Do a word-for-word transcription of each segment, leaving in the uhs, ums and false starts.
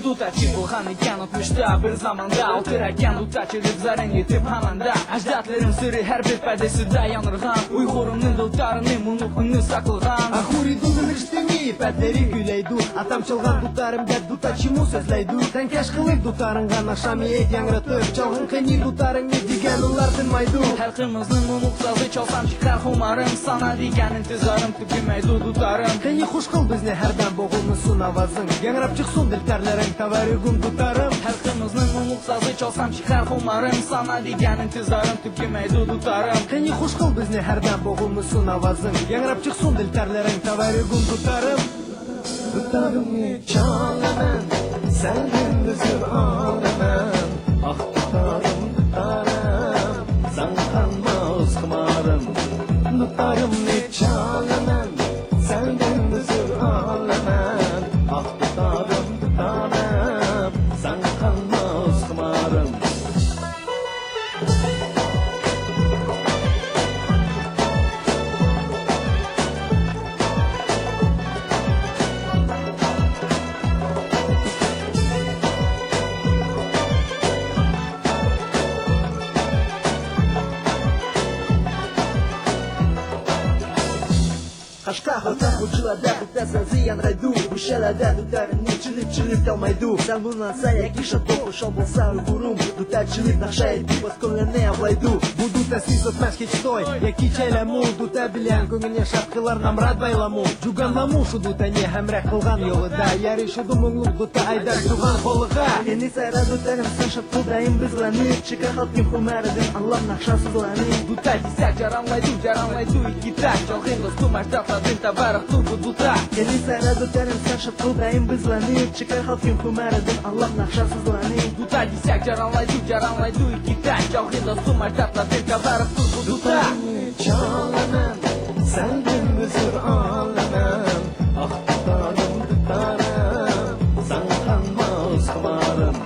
دۇتارچى بولغان ئىكەن ئوتمۇشتا بىر زاماندا، ئولتۇراركەن دۇتار چېلىپ زارىڭ يېتىپ ھاماندا. ئەجدادلىرىم سىرى ھەر بىر پەردىسىدە ياڭرىغان، ئۇيغۇرۇمنىڭ دۇتارىنى، مۇڭلۇقىنى ساقلىغان. ئاخۇرى دۇلدۇللىرىشتىنى پەتلىرى كۈيلەيدۇ، ئاتام چالغان دۇتارىمدا دۇتارچىمۇ سۆزلەيدۇ. سەن كەش قىلىپ دۇتارىڭغا ناخشامنى ئېيت ياڭرىتىپ، چالغىن قېنى دۇتارىڭنى دېگەن ئۇلار تىنمايدۇ. خەلقىمىزنىڭ مۇڭلۇق سازى چالسام چىقار خۇمارىم، ساڭا دېگەن ئىنتىزارىم تۈگىمەيدۇ دۇتارىم. قېنى خۇش قىل بىزنى ھەردەم بوغۇلمىسۇن ئاۋازىڭ، ياڭراپ چىقسۇن دىل تەرلىرىڭ تاۋارىگۇم دۇتارىم. خەلقىمىزنىڭ مۇڭلۇق سازى چالسام چىقار خۇمارىم، ساڭا دېگەن ئىنتىزارىم تۈگىمەيدۇ دۇتارىم. قېنى خۇش قىل بىزنى ھەردەم بوغۇلمىسۇن ئاۋازىڭ، ياڭراپ چىقسۇن دىل تەرلىرىڭ تاۋارىگۇم دۇتارىم. دۇتارىمنى چالىمەن، سەندىن ئۆزۈر ئالىمەن. ئاھ، دۇتارىم، دۇتارىم، ساڭا قالماس خۇمارىم. دۇتارىمنى چالىمەن، سەندىن ئۆزۈر ئالىمەن. ئاھ، دۇتارىم، دۇتارىم، ساڭا قالماس خۇمارىم. قەشقەر، خوتەن، غۇلجىلاردا دۇتار سازى ياڭرايدۇ. بۇ شەھەرلەردە دۇتارىنى چېلىپ، چېلىپ تالمايدۇ. سەل مۇڭلانسا ياكى شاد بولۇپ، خۇشال بولسا ئۇيغۇرۇم، دۇتار چېلىپ ناخشا ئېيتىپ، باسكونلارنى ئاۋلايدۇ. بۇ دۇتار سىز ئۆتمەس كېچە توي ياكى چايلامۇ دۇتار بىلەن كۆڭۈل ياشاتقىلار نامرات بايلارمۇ، جۇگانلارمۇ شۇ دۇتارنى ھەمراھ قىلغان يولىدا يارىشىدۇ مۇڭلۇق دۇتار ئايدار تۇرغان قولىغا. يەنى سەھرا دۇتارىم سەن شاد قىل دائىم بىزلارنى، چىقار خەلقىم خۇمارىدىن ئاڭلاپ ناخشا سازلارنى. دۇتار دېسە جاراڭلايدۇ، جاراڭلايدۇ ئىككى تاش، چالغىن دوستۇم ئاجدادلاردىن تاۋارىق تۇر بۇ دۇتار. يەنى سەھرا دۇتارىم سەن شاد قىل دائىم بىزلارنى، چىقار خەلقىم خۇمارىدىن ئاڭلاپ ناخشا سازلارنى. دۇتار دېسە جاراڭلايدۇ، جاراڭلايدۇ ئىككى تاش، چالغىن دوستۇم ئاجدادلاردىن تاۋارىق تۇر بۇ دۇتار. چالىمەن، سەندىن ئۆزۈر ئالىمەن. ئاھ، دۇتارىم، دۇتارىم، ساڭا قالماس خۇمارىم.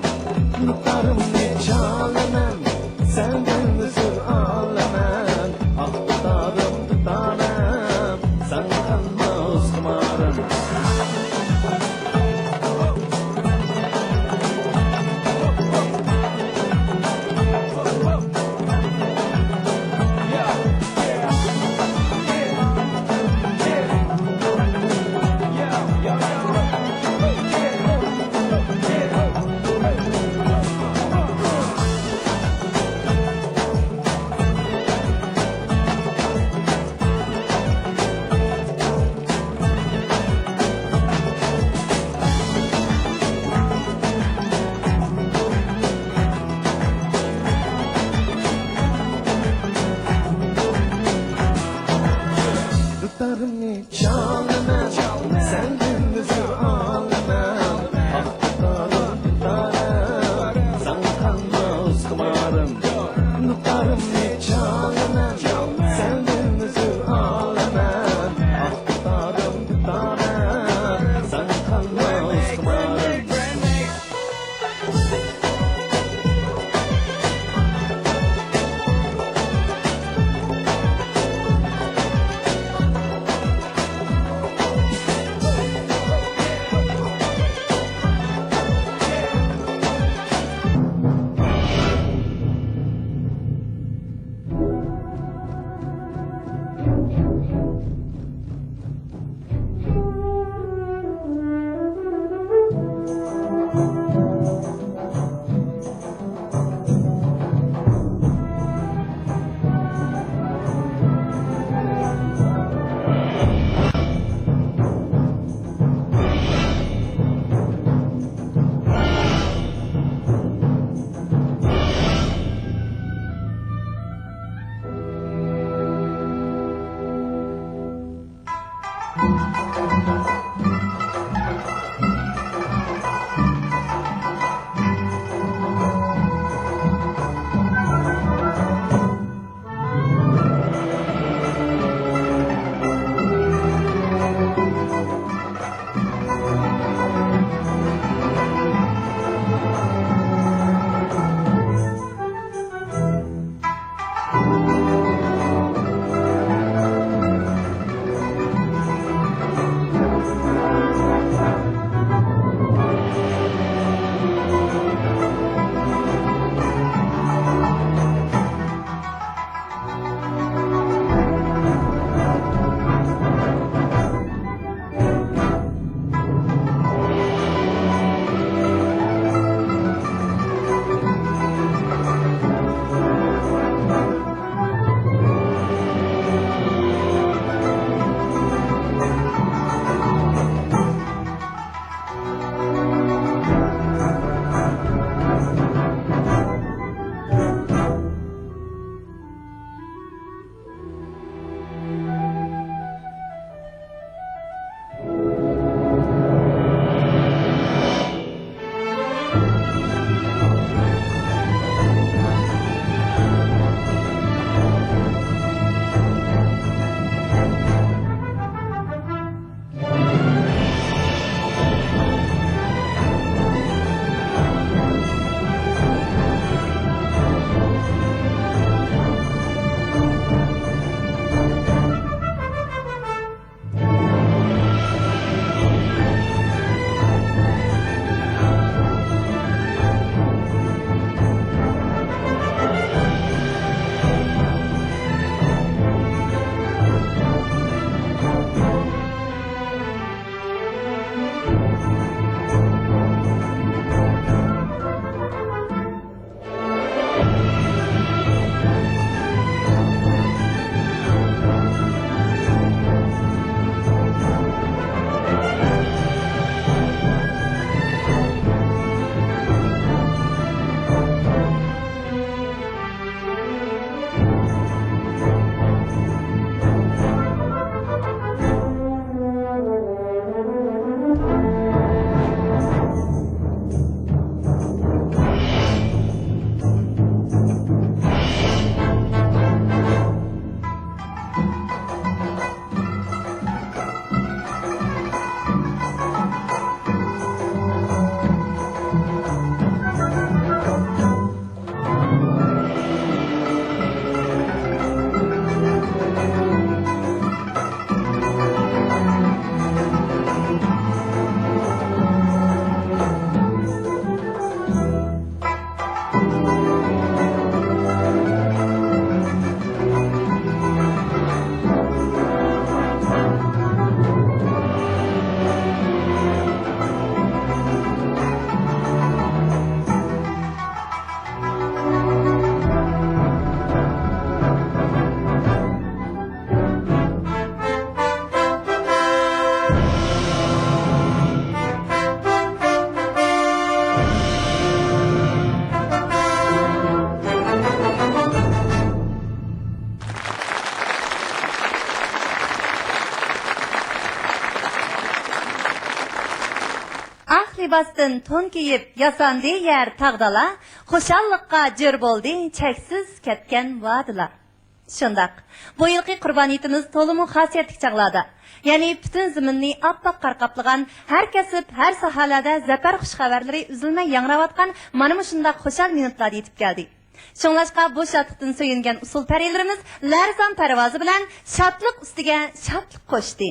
دۇتارىمنى چالىمەن، سەندىن ئۆزۈر ئالىمەن. ئاھ، دۇتارىم، دۇتارىم، ساڭا قالماس خۇمارىم. دۇتارىمنى چالىمەن، سەندىن ئۆزۈر ئالىمەن. ئاھ، دۇتارىم، دۇتارىم، ساڭا قالماس خۇمارىم. دۇتارىمنى چالىمەن، سەندىن ئۆزۈر ئالىمەن. ئاھ، دۇتارىم، دۇتارىم، ساڭا قالماس خۇمارىم. لىباستىن تون كىيىپ، ياساندى يەر تاغ-دالا، خۇشاللىققا جۆر بولدى چەكسىز كەتكەن ۋادىلار. شۇنداق، بۇ يىلقى قۇربان ھېيتىمىز تولىمۇ خاسىيەتلىك چاغلاردا، يەنى پۈتۈن زېمىننى ئاپئاق قار قاپلىغان، ھەر كەسىپ، ھەر ساھەلەردە زەپەر خۇش خەۋەرلىرى ئۈزۈلمەي ياڭراۋاتقان مانا مۇشۇنداق خۇشال مىنۇتلاردا يېتىپ كەلدى. شۇڭلاشقا بۇ شادلىقتىن سۆيۈنگەن ئۇسسۇل پەرىلىرىمىز لەرزان پەرۋازى بىلەن شادلىق ئۈستىگە شادلىق قوشتى.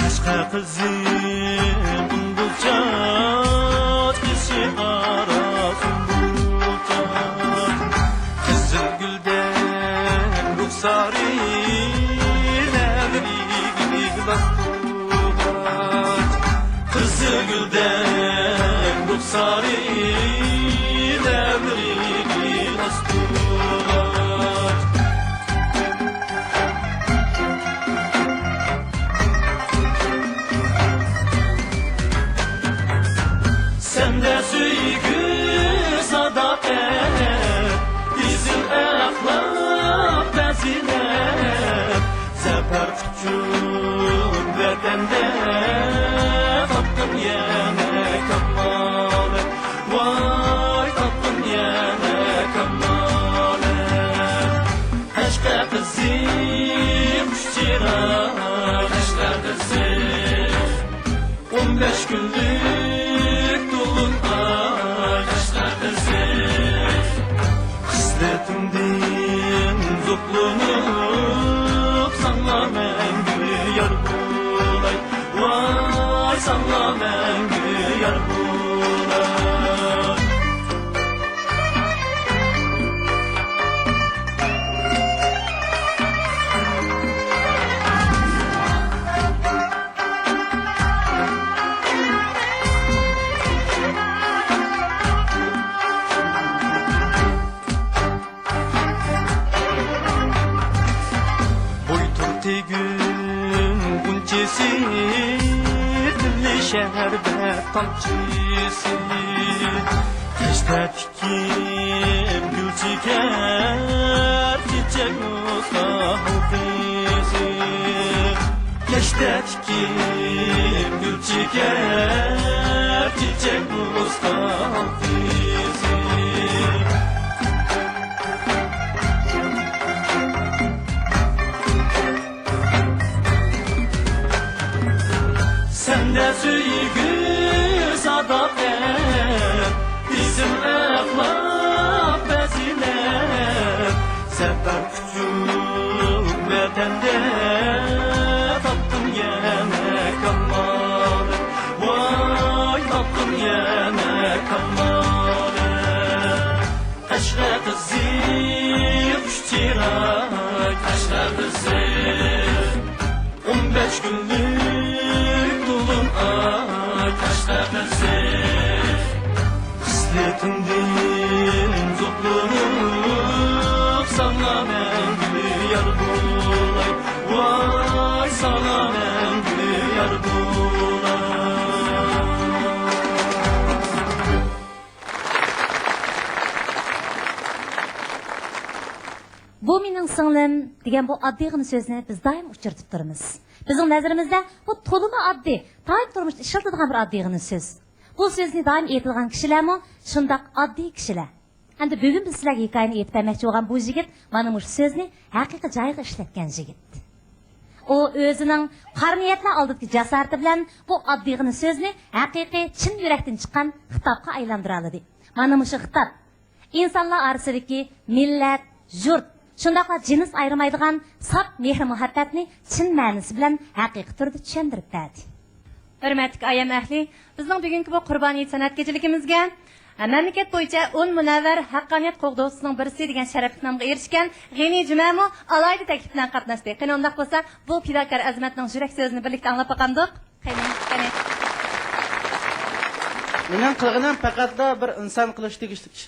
قەشقەر قىزى قۇمبۇل چاچ، قېشى قارا سۇمبۇل چاچ، قىزىل گۈلدەك رۇخسارى، لەۋلىرى گىلاس قۇۋاچ، قىزىل گۈلدەك رۇخسارى، لەۋلىرى گىلاس قۇۋاچ. سەندە سۆيگۈ، ساداقەت، ئېسىل ئەخلاق، پەزىلەت، زەپەر قۇچۇپ ۋەتەندە، تاپتىم يەنە كامالەت، ۋاي، تاپتىم يەنە كامالەت. قەشقەر قىزى، خۇش چىراي، قەشقەر قىزى، ئون بەش كۈنلۈك دولقۇن ئاي، قەشقەر قىزى. خىسلىتىڭدىن زوقلىنىپ، ساڭا مەڭگۈ يار بولاي، ۋاي، ساڭا مەڭگۈ يار بولاي. بوي تۇرقى گۈل غۇنچىسى، دىللىك شەربەت تامچىسى، كەچتە تىكىپ گۈل چېكەر، چېچەك نۇسخا ھالقىسى. كەچتە تىكىپ گۈل چېكەر، چېچەك نۇسخا ھالقىسى. سەندە سۆيگۈ، ساداقەت، ئېسىل ئەخلاق، پەزىلەت، زەپەر قۇچۇپ ۋەتەندە، تاپتىم يەنە كامالەت، ۋاي، تاپتىم يەنە كامالەت. قەشقەر قىزى، خۇش چىراي، قەشقەر قىزى. ئون بەش كۈنلۈك دولقۇن ئاي، قەشقەر قىزى. خىسلىتىڭدىن زوقلىنىپ، ساڭا مەڭگۈ يار بولاي، ۋاي، ساڭا مەڭگۈ يار بولاي. بۇ مېنىڭ سىڭلىم دېگەن بۇ ئاددىيغىنا سۆزنى بىز دائىم ئۇچرىتىپ تۇرىمىز. بىزنىڭ نەزىرىمىزدە بۇ تولىمۇ ئاددىي، دائىم تۇرمۇشتا ئىشلىتىدىغان بىر ئاددىيغىنا سۆز. بۇ سۆزنى دائىم ئېيتىدىغان كىشىلەرمۇ شۇنداق ئاددىي كىشىلەر. ئەمدى بۈگۈن بىز سىلەرگە ھېكايىنى ئېيتىپ بەرمەكچى بولغان بۇ يىگىت مانا مۇشۇ سۆزنى ھەقىقىي جايىغا ئىشلەتكەن يىگىت. ئۇ ئۆزىنىڭ قارا نىيەتلەر ئالدىدىكى جاسارىتى بىلەن بۇ ئاددىيغىنا سۆزنى ھەقىقىي چىن يۈرەكتىن چىققان خىتابقا ئايلاندۇرالىدى. مانا مۇشۇ خىتاب ئىنسانلار ئارىسىدىكى مىللەت، يۇرت، شۇنداقلا جىنس ئايرىمايدىغان ساپ مېھىر-مۇھەببەتنى چىن مەنىسى بىلەن ھەقىقىي تۈردە چۈشەندۈرۈپ بەردى. ھۆرمەتلىك ئايەم ئەھلى، بىزنىڭ بۈگۈنكى بۇ قۇربان ھېيت سەنئەت كېچىلىكىمىزگە مەملىكەت بويىچە ئون مۇنەۋۋەر ھەققانىيەت قوغدىغۇچىسىنىڭ بىرسى دېگەن شەرەپلىك نامغا ئېرىشكەن غېنى جۈمەمۇ ئالاھىدە تەكلىپ بىلەن قاتناشتى. قېنى، ئۇنداق بولسا، بۇ پىداكار ئەزىمەتنىڭ يۈرەك سۆزىنى بىرلىكتە ئاڭلاپ باقامدۇق؟ قېنى، قېنى. مېنىڭ قىلغىنىم پەقەتلا بىر ئىنسان قىلىشقا تېگىشلىك ئىش.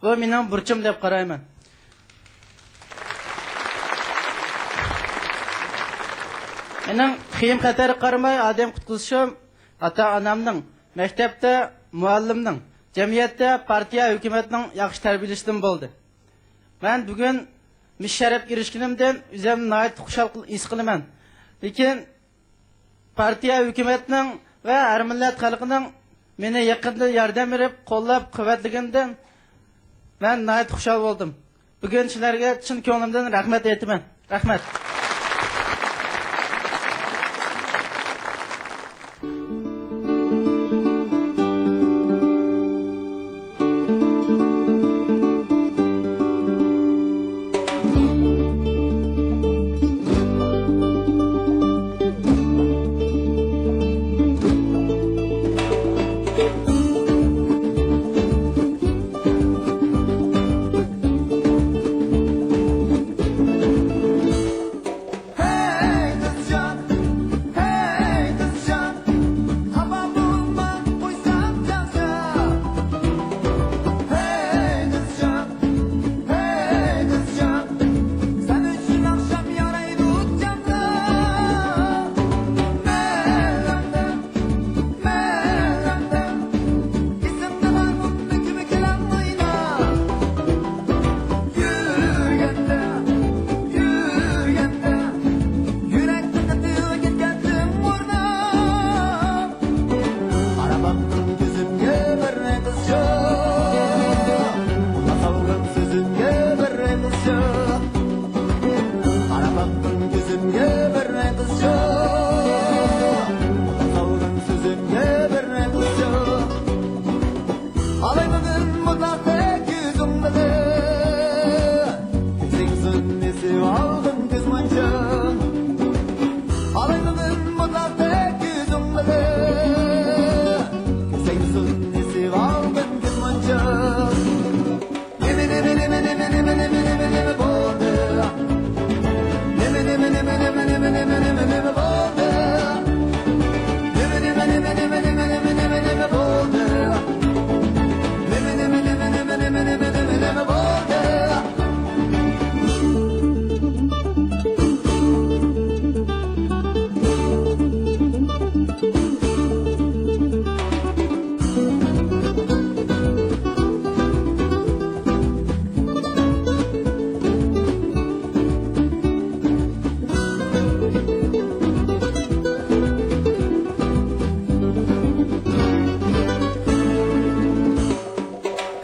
بۇ مېنىڭ بۇرچۇم دەپ قارايمەن. مېنىڭ خېيىم-خەتەرگە قارىماي ئادەم قۇتقۇزۇشۇم، ئاتا-ئانامنىڭ، مەكتەپتە مۇئەللىمنىڭ، جەمئىيەتتە پارتىيە، ھۆكۈمەتنىڭ ياخشى تەربىيەلىشىدىن بولدى. مەن بۈگۈن مۇشۇ شەرەپكە ئېرىشكىنىمدىن ئۆزۈمنى ناھايىتى خۇشال قىل-، ھېس قىلىمەن. لېكىن پارتىيە، ھۆكۈمەتنىڭ ۋە ھەر مىللەت خەلقىنىڭ مېنى يېقىندىن ياردەم بېرىپ، قوللاپ-قۇۋۋەتلىگىنىدىن مەن ناھايىتى خۇشال بولدۇم. بۈگۈن سىلەرگە چىن كۆڭلۈمدىن رەھمەت ئېيتىمەن. رەھمەت. ھەي قىزجان، ھەي قىزجان، خاپا بولما، قويسام جانسا. ھەي قىزجان، ھەي قىزجان، سەن ئۈچۈن ئاخشام يارايدۇ جانسا. مەلەمدە، مەلەمدە، ئېسىڭدە بارمۇ مۆكۈمە كېلەڭ ئويناپ؟ يۈرگەندە، يۈرگەندە، يۈرەكتە قېتىپ كەتكەنتىم ئورناپ. قارا باققىن كۆزۈمگە بىر قىزچا، قۇلاق سالغىن سۆزۈمگە بىر قىزچا. قارا باققىن كۆزۈمگە بىر قىزچا، قۇلاق سالغىن سۆزۈمگە بىر قىزچا. ئالايمىغىن مۇتلەقتەك كۆزۈڭ بىلەن، كۆزۈڭ سۈننىسى ئالغىن كۆز مۇنچا. ئالايمىغىن مۇتلەقتەك كۆزۈڭ بىلەن، كۆزۈڭ سۈننىسى ئالغىن كۆز مۇنچا. نېمە، نېمە، نېمە بولدى؟ نېمە، نېمە، نېمە بولدى؟ نېمە، نېمە، نېمە بولدى؟ نېمە، نېمە، نېمە، نېمە، نېمە بولدى؟ نېمە، نېمە، نېمە، نېمە، نېمە، نېمە، نېمە بولدى؟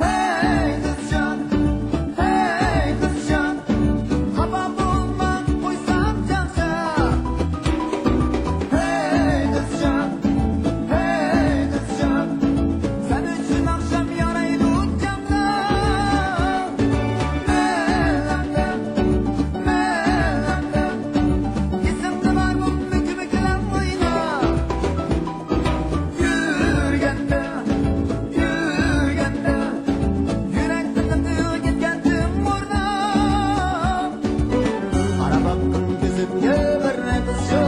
ھەي قىزجان، ھەي قىزجان، خاپا بولما، قويسام جانسا. ھەي قىزجان، ھەي قىزجان، سەن ئۈچۈن ئاخشام يارايدۇ جانسا. مەلەمدە، مەلەمدە، ئېسىڭدە بارمۇ مۆكۈمە كېلەڭ ئويناپ؟ يۈرگەندە، يۈرگەندە، يۈرەكتە قېتىپ كەتكەنتىم ئورناپ. قارا باققىن كۆزۈمگە بىر قىزچا،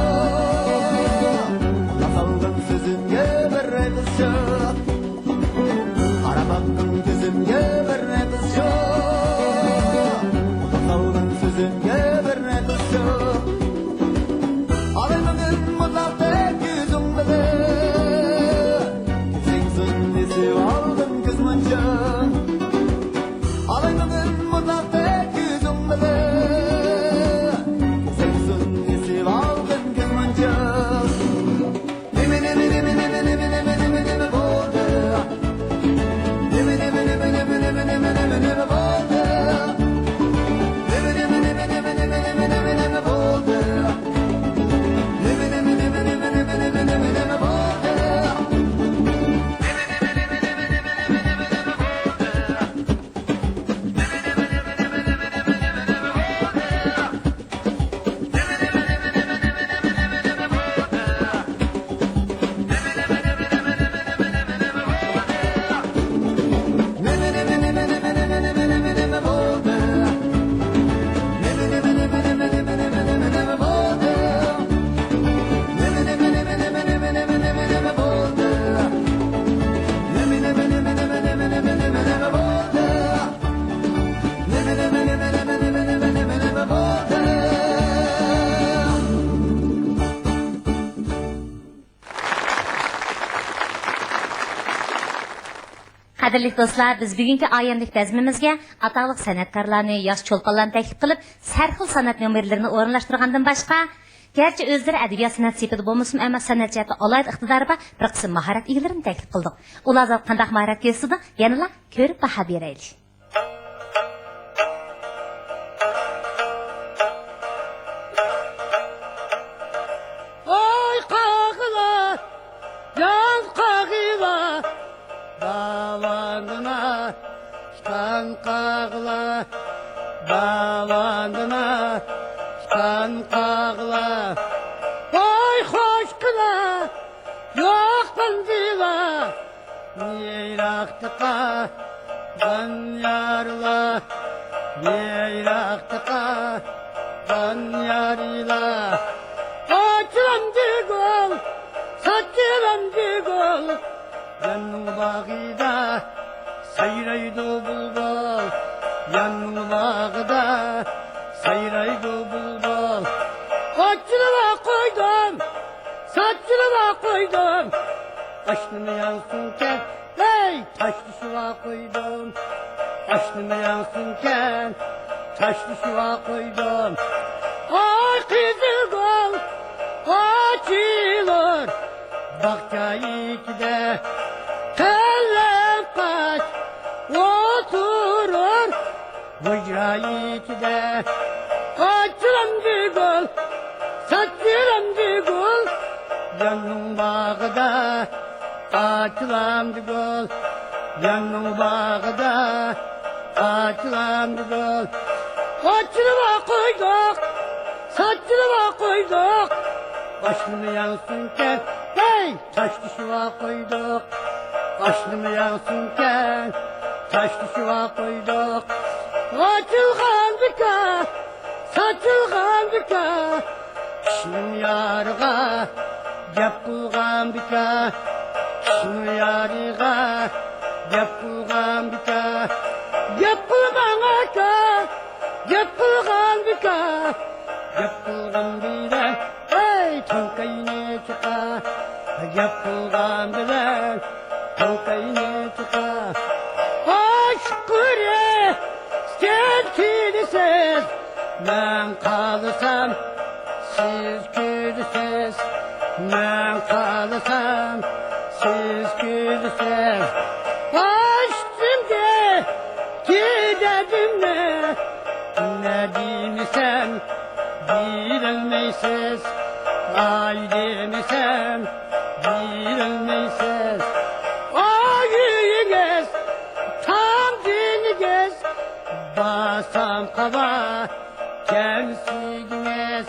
قۇلاق سالغىن سۆزۈمگە بىر قىزچا. قارا باققىن كۆزۈمگە بىر قىزچا، قۇلاق سالغىن سۆزۈمگە بىر قىزچا. ئالايمىغىن مۇتلەقتەك كۆزۈڭ بىلەن، كۆزۈڭ سۈننىسى ئالغىن كۆز مۇنچا. ئالايمىغىن مۇتلەقتەك كۆزۈڭ بىلەن، كۆزۈڭ سۈننىسى ئالغىن كۆز مۇنچا. نېمە، نېمە، نېمە، نېمە، نېمە، نېمە، نېمە، نېمە بولدى؟ قەدىرلىك دوستلار، بىز بۈگۈنكى ئايەملىك بەزمىمىزگە ئاتاقلىق سەنئەتكارلارنى، ياش چولپانلارنى تەكلىپ قىلىپ، سەرخىل سەنئەت نومۇرلىرىنى ئورۇنلاشتۇرغاندىن باشقا، گەرچە ئۆزلىرى ئەدەبىيات-سەنئەت سېپىدە بولمىسىمۇ، ئەمما سەنئەت جەھەتتە ئالاھىدە ئىقتىدارى بار بىر قىسىم ماھارەت ئىگىلىرىنى تەكلىپ قىلدۇق. ئۇلار زادى قانداق ماھارەت كۆرسىتىدۇ، يەنىلا كۆرۈپ باھا بېرەيلى. ۋاي قاغىلار، جان قاغىلار، داۋاندىنا چىققان قاغىلار، داۋاندىنا چىققان قاغىلار. ۋاي خوشكىلار، يوق بەندىلار، يىراقتا قالغان يارلار، يىراقتا قالغان يارلار. ئاچىلامدى گۈل، ساچىلامدى گۈل، يارنىڭ باغىدا سايرايدۇ بۇلبۇل، يارنىڭ باغىدا سايرايدۇ بۇلبۇل. ئاچىلىۋا قويدۇم، ساچىلىۋا قويدۇم، ئاشنىمۇ يانسۇنكەن، ھەي، تاشلىشىۋا قويدۇم. ئاشنىمۇ يانسۇنكەن، تاشلىشىۋا قويدۇم. ئاي قىزىل گۈل ئاچىلۇر باغچە ئىچىدە، قەلەم قاش ئولتۇرۇر ھۇجرا ئىچىدە. ئاچىلامدى گۈل، ساچىلامدى گۈل، يارنىڭ باغىدا. ئاچىلامدى گۈل، يارنىڭ باغىدا. ئاچىلامدى گۈل، ئاچىلىۋا قويدۇق، ساچىلىۋا قويدۇق، ئاشنىمۇ يانسۇنكەن، ھەي! تاشلىشىۋا قويدۇق. ئاشنىمۇ يانسۇنكەن، تاشلىشىۋا قويدۇق. ئاچىلغان بىكار، ساچىلغان بىكار، كىشىنىڭ يارىغا گەپ قىلغان بىكار، كىشىنىڭ يارىغا گەپ قىلغان بىكار. گەپ قىلماڭ ئاكا، گەپ قىلغان بىكار، گەپ قىلغان بىلەن، ھەي، تاڭ كەينى چىقار. گەپ قىلغان بىلەن تاڭ كەينى چىقار. ئاشۇ قۇرى سىز كۈلىسىز، مەن قالسام سىز كۈلىسىز، مەن قالسام سىز كۈلىسىز. ئاشۇ سىزگە كېتەدىممەن، نە دېمىسەم بىلەلمەيسىز، ئاي دېمىسەم بىلەلمەيسىز. ئاي ئۆيىڭىز، تام دېگىنىڭىز، بارسام قاۋا كەمسىگىڭىز،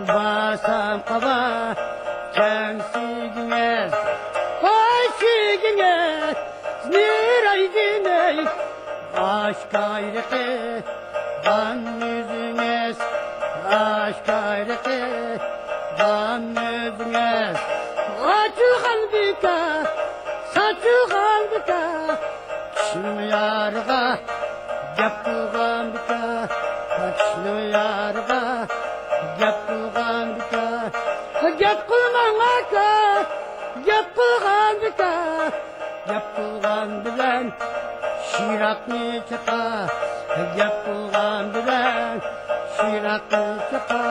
بارسام قاۋا كەمسىگىڭىز. ئاي سىزگىڭىز نېرەيدىنەي، ئاشكايرىقى بان يۈزىڭىز، ئاشكايرىقى بان يۈزىڭىز. ئاچىلغان بىكار، ساچىلغان بىكار، كىشىنىڭ يارىغا گەپ قىلغان بىكار، كىشىنىڭ يارىغا گەپ قىلغان بىكار. گەپ قىلماڭ ئاكا، گەپ قىلغان بىكار. گەپ قىلغان بىلەن شىراقنى چاقا، گەپ قىلغان بىلەن شىراقنى چاقا.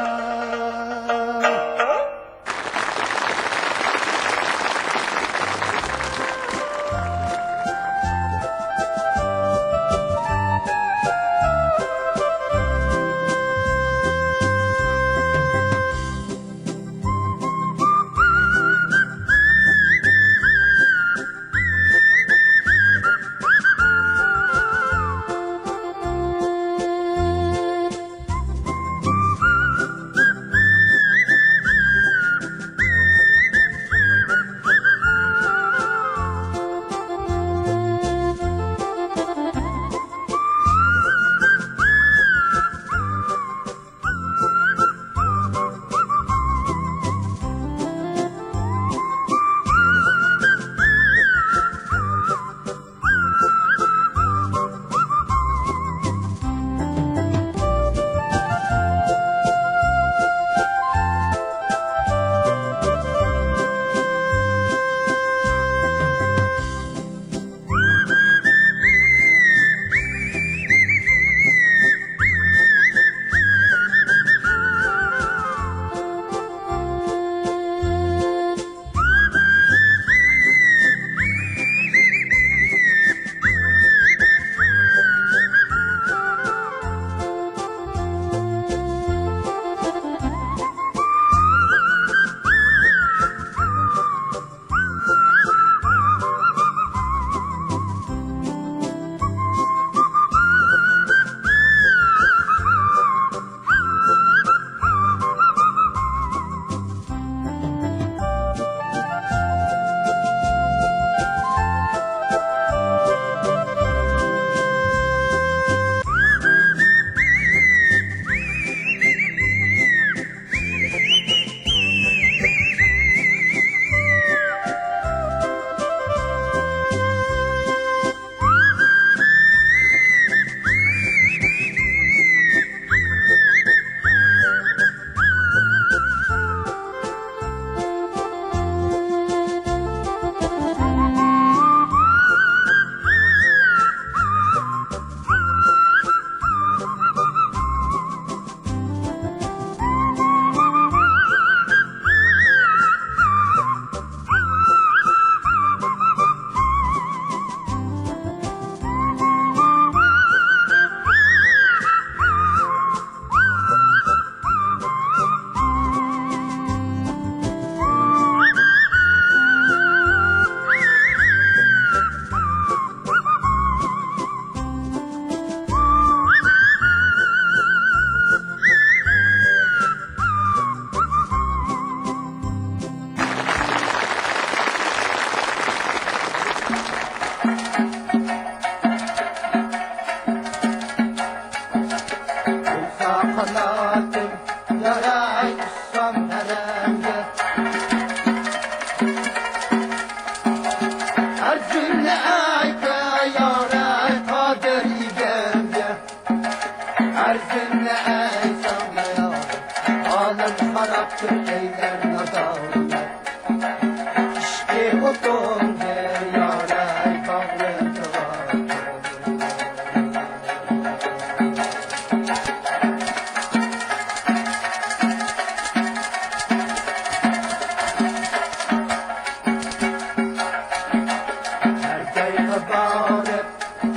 ھەر جايغا بارىپ،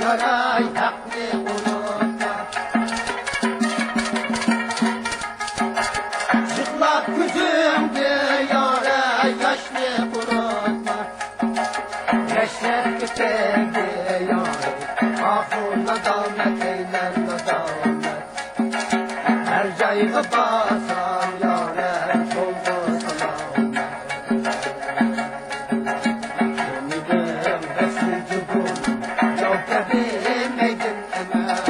ياراي ھەقنى ئۇنتۇما. يىغلاپ كۆزۈڭدە ياراي ياشنى قۇرۇتما. دەھشەتكە تەگدى يار، ئاخۇ نادامەت، ئەيلەن نادامەت. ھەر جايغا بارساڭ يارەن، قولغا سالامەت. ئۈمىدىم ۋەسلىگە بۇ، ياۋ كەبى مەيدىن ئەمەس.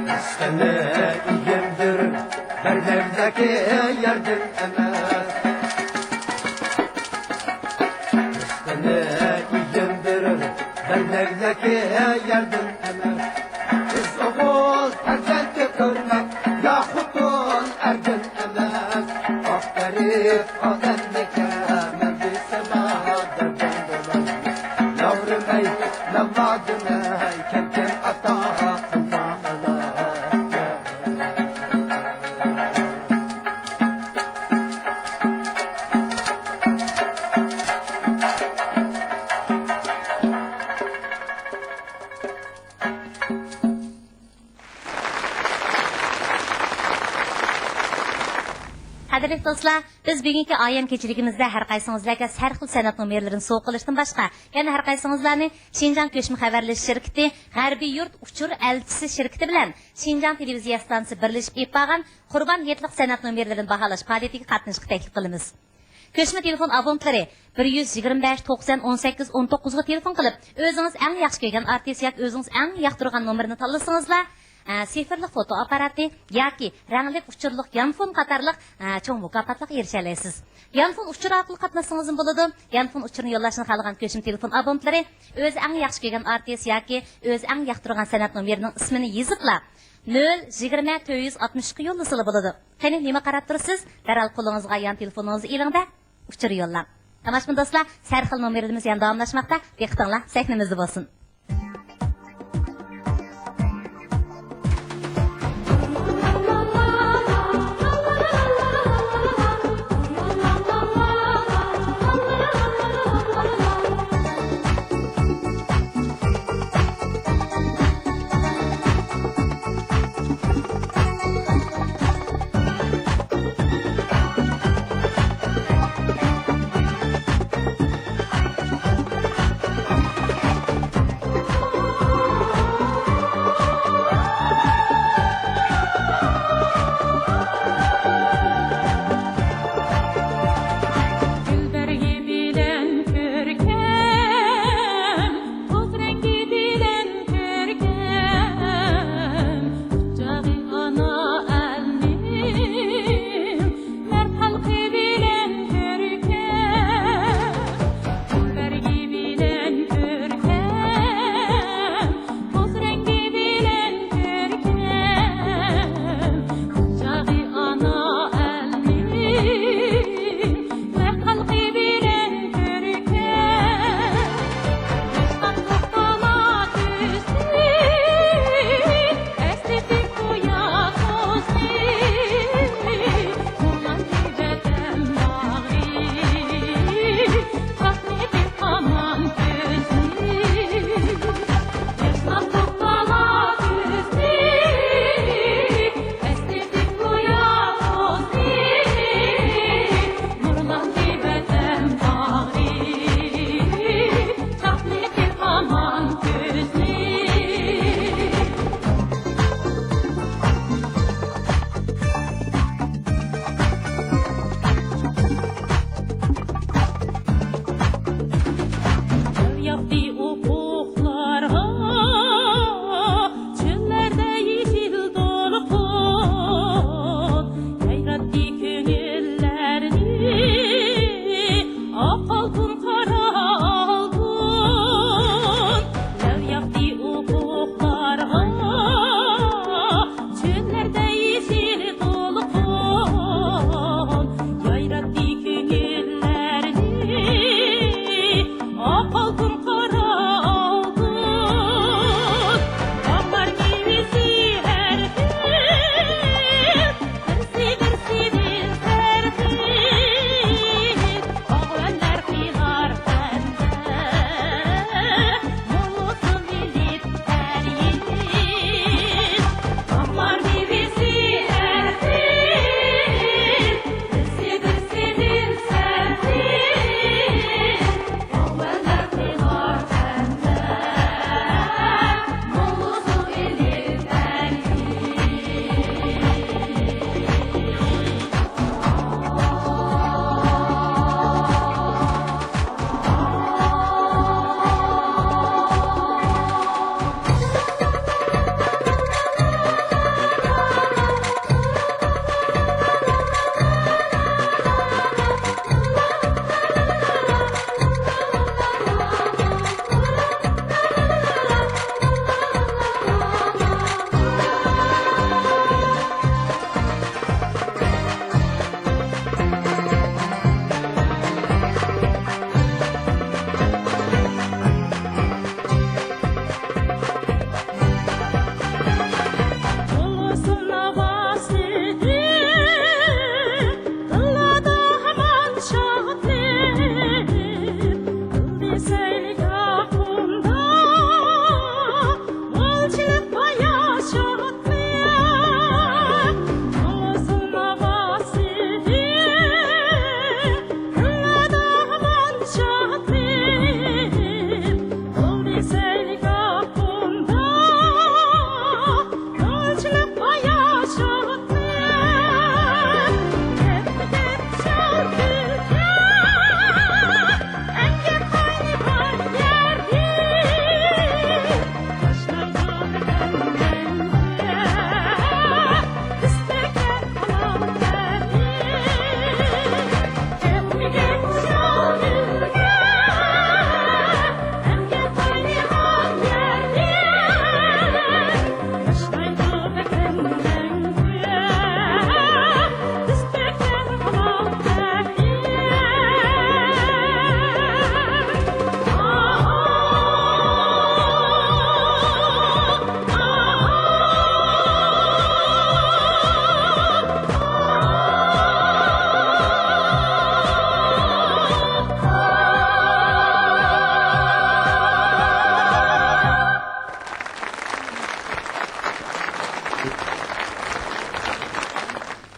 رىزقىنى ئىگىلەندۈر، بەرمەكلىكى يەردىن ئەمەس. رىزقىنى ئىگىلەندۈر، بەرمەكلىكى يەردىن ئەمەس. قىز ئوغۇل پەرزەنتكە كۆرمەك، يا خوتۇن ئەردىن ئەمەس. ئاق غەرىب ئادەمنىكەن، مەن بىلسەم دەردىم بولار. ياۋرىمەي، ناللا دېمەي، كەمكەم ئاتا قىلماڭلار. قەدىرلىك دوستلار، بىز بۈگۈنكى ئايەم كېچىلىكىمىزدە ھەر قايسىڭىزلارغا سەرخىل سەنئەت نومۇرلىرىنى سوۋغا قىلىشتىن باشقا، يەنە ھەر قايسىڭىزلارنى شىنجاڭ كۆچمە خەۋەرلىشىش شىركىتى، غەربىي يۇرت ئۇچۇر ئەلچىسى شىركىتى بىلەن شىنجاڭ تېلېۋىزىيە ئىستانسىسى بىرلىشىپ ئېلىپ بارغان قۇربان ھېيتلىق سەنئەت نومۇرلىرىنى باھالاش پائالىيىتىگە قاتنىشىشقا تەكلىپ قىلىمىز. كۆچمە تېلېفون ئابونتلىرى بىر يۈز يىگىرمە بەش، توقسەن، ئون سەككىز، ئون توققۇزغا تېلېفون قىلىپ، ئۆزىڭىز ئەڭ ياخشى كۆرگەن ئارتىس ياكى ئۆزىڭىز ئەڭ ياقتۇرغان نومۇرنى تاللىسىڭىزلا، ئە، سىفىرلىق فوتو ئاپپاراتى ياكى رەڭلىك ئۇچۇرلۇق يانفون قاتارلىق، ئە، چوڭ مۇكاپاتلارغا ئېرىشەلەيسىز. يانفون ئۇچۇرى ئارقىلىق قاتناشسىڭىزمۇ بولىدۇ. يانفون ئۇچۇرىنى يوللاشنى خالىغان كۆچمە تېلېفون ئابونتلىرى ئۆزى ئەڭ ياخشى كۆرگەن ئارتىس ياكى ئۆزى ئەڭ ياقتۇرغان سەنئەت نومۇرىنىڭ ئىسمىنى يېزىپلا، نۆل يىگىرمە، تۆت يۈز ئاتمىش ئۈچكە يوللىسىلا بولىدۇ. قېنى، نېمە قاراپ تۇرىسىز؟ دەرھال قولىڭىزغا يان تېلېفونىڭىزنى ئېلىڭ-دە، ئۇچۇر يوللاڭ. تاماشىبىن دوستلار، سەرخىل نومۇرلىرىمىز يەنە داۋاملاشماقتا. دىققىتىڭلار سەھنىمىزدە بولسۇن.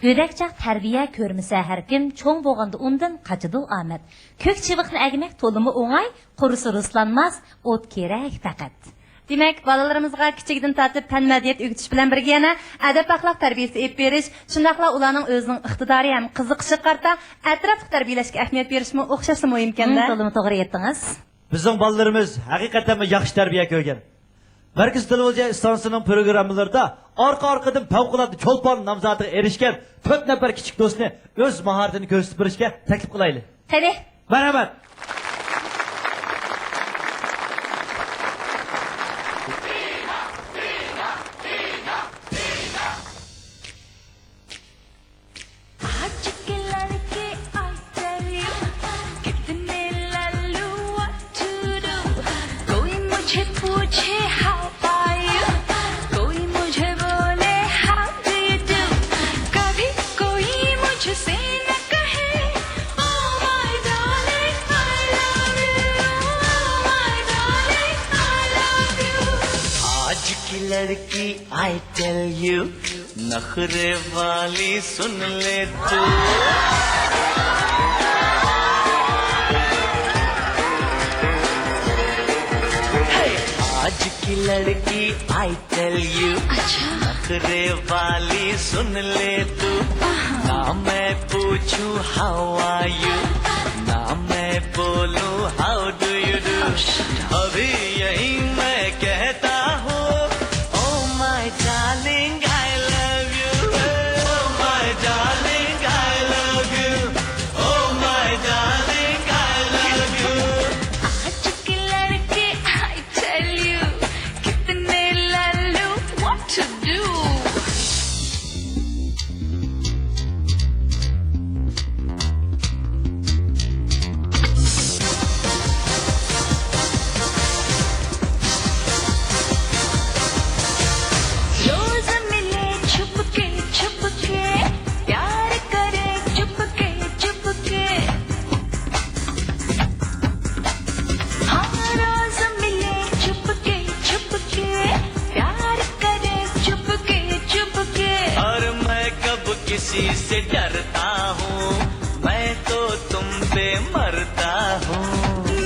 گۆدەك چاغ تەربىيە كۆرمىسە ھەر كىم، چوڭ بولغاندا ئۇندىن قاچىدۇ ئامەت. كۆك چىۋىقنى ئەگمەك تولىمۇ ئوڭاي، قۇرۇسا رۇسلانماس، ئوت كېرەك پەقەت. دېمەك، بالىلىرىمىزغا كىچىكىدىن تارتىپ پەن مەدەنىيەت ئۆگىتىش بىلەن بىرگە يەنە ئەدەپ-ئەخلاق تەربىيەسى ئېلىپ بېرىش، شۇنداقلا ئۇلارنىڭ ئۆزىنىڭ ئىقتىدارى ھەم قىزىقىشىغا قارىتا ئەتراپلىق تەربىيەلەشكە ئەھمىيەت بېرىشمۇ ئوخشاشلا مۇھىمكەن-دە. مم، تولىمۇ توغرا ئېيتتىڭىز. بىزنىڭ بالىلىرىمىز ھەقىقەتەنمۇ ياخشى تەربىيە كۆرگەن. مەركىزىي تېلېۋىزىيە ئىستانسىسىنىڭ پروگراممىلىرىدا ئارقا-ئارقىدىن پەۋقۇلئاددە چولپان نامزاتىغا ئېرىشكەن تۆت نەپەر كىچىك دوستنى ئۆز ماھارىتىنى كۆرسىتىپ بېرىشكە تەكلىپ قىلايلى. قېنى. مەرھەمەت. आज के लड़के, I tell you, कितने लालू, what to do? कोई मुझे पूछे, how are you? कोई मुझे बोले, how do you do? कभी कोई मुझसे न कहे, oh my darling, I love you. Oh my darling, I love you. आज की लड़की, I tell you, नखरे वाली सुन ले तू। हे, आज की लड़की, I tell you, अच्छा। नखरे वाली सुन ले तू। आहा। ना मैं पूछूं, how are you? ना मैं बोलूं, how do you do? Oh, shut up. अभी यही मैं कहता हूँ, oh my darling, I love you. Oh my darling, I love you. Oh my darling, I love you. आज के लड़के, I tell you, कितने लालू, what to do? रोज मिले छुपके छुपके, प्यार करे चुपके चुपके। हाँ, रोज मिले छुपके छुपके, प्यार करे चुपके चुपके। और मैं कब किसी से डरता हूँ, मैं तो तुम पे मरता हूँ।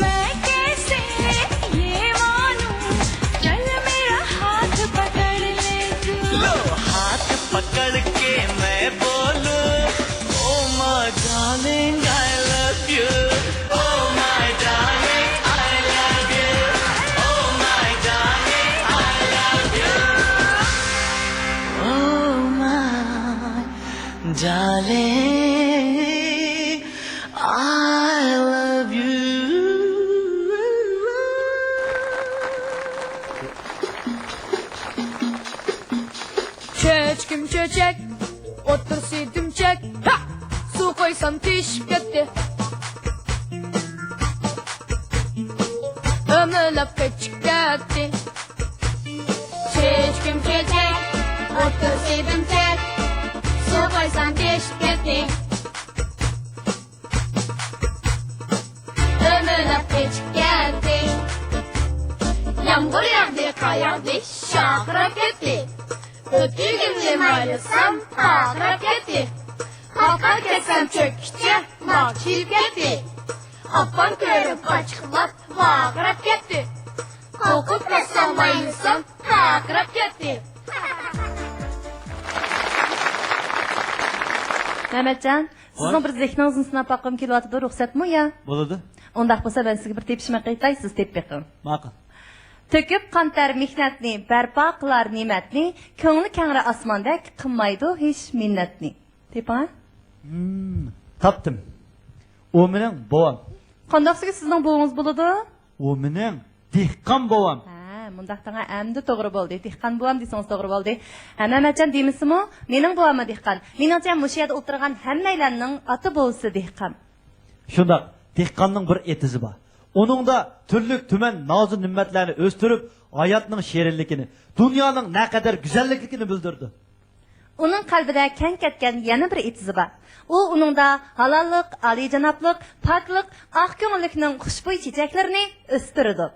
मैं कैसे ये मानूं, चल मेरा हाथ पकड़ ले तू। लो हाथ पकड़ के मैं बोलूं, oh my darling, I love you. Oh my darling, I love you. Oh my darling, I love you. Oh my darling, I love you. چۆچىكىم چۆچەك، ئوتتۇرىسى دۈمچەك، ھا! سۇ قۇيسام تېشىپ كەتتى. ئۆمىلەپ قېچىپ كەتتى. چۆچىكىم چۆچەك، ئوتتۇرىسى دۈمچەك، سۇ قۇيسام تېشىپ كەتتى. ئۆمىلەپ قېچىپ كەتتى. يامغۇر ياغدى، قار ياغدى، شارقىراپ كەتتى. ئۆتۈكۈمنى مايلىسام، پارقىراپ كەتتى. قاقا كەتسەم چۆككىچە، ماقچىيىپ كەتتى. ئاپام كۆرۈپ ئاچچىقلاپ، ۋارقىراپ كەتتى. قوقۇپ كەتسەم، مايلىسام، پارقىراپ كەتتى. مەمەتجان، سىزنىڭ بىر زېھنىڭىزنى سىناپ باققۇم كېلىۋاتىدۇ، رۇخسەتمۇ يا؟ بولىدۇ. ئۇنداق بولسا، مەن سىزگە بىر تېپىشماق ئېيتاي، سىز تېپىپ بېقىڭ. ماقۇل. تۆكۈپ قان تەر مېھنەتنى، بەرپا قىلار نېمەتنى، كۆڭلى كەڭرى ئاسماندەك، قىلمايدۇ ھېچ مىننەتنى. تېپىڭە. ھىم، تاپتىم. ئۇ مېنىڭ بوۋام. قانداقسىگە سىزنىڭ بوۋىڭىز بولىدۇ؟ ئۇ مېنىڭ دېھقان بوۋام. ھە، مۇنداق دەڭە، ئەمدى توغرا بولدى. دېھقان بوۋام دېسىڭىز توغرا بولدى. ھە، مەمەتجان دېمىسىمۇ، مېنىڭ بوۋاممۇ دېھقان. مېنىڭچە، مۇشۇ يەردە ئولتۇرغان ھەممەيلەننىڭ ئاتا بوۋىسى دېھقان. شۇنداق، دېھقاننىڭ بىر ئېتىزى بار. ئۇنىڭدا تۈرلۈك تۈمەن نازۇ نېمەتلەرنى ئۆستۈرۈپ، ھاياتنىڭ شېرىنلىكىنى، دۇنيانىڭ نەقەدەر گۈزەللىكلىكىنى بىلدۈرىدۇ. ئۇنىڭ قەلبىدە كەڭ كەتكەن يەنە بىر ئېتىزى بار. ئۇ ئۇنىڭدا ھالاللىق، ئالىيجانابلىق، پاكلىق، ئاق كۆڭۈللۈكنىڭ خۇشبۇي چېچەكلىرىنى ئۆستۈرىدۇ.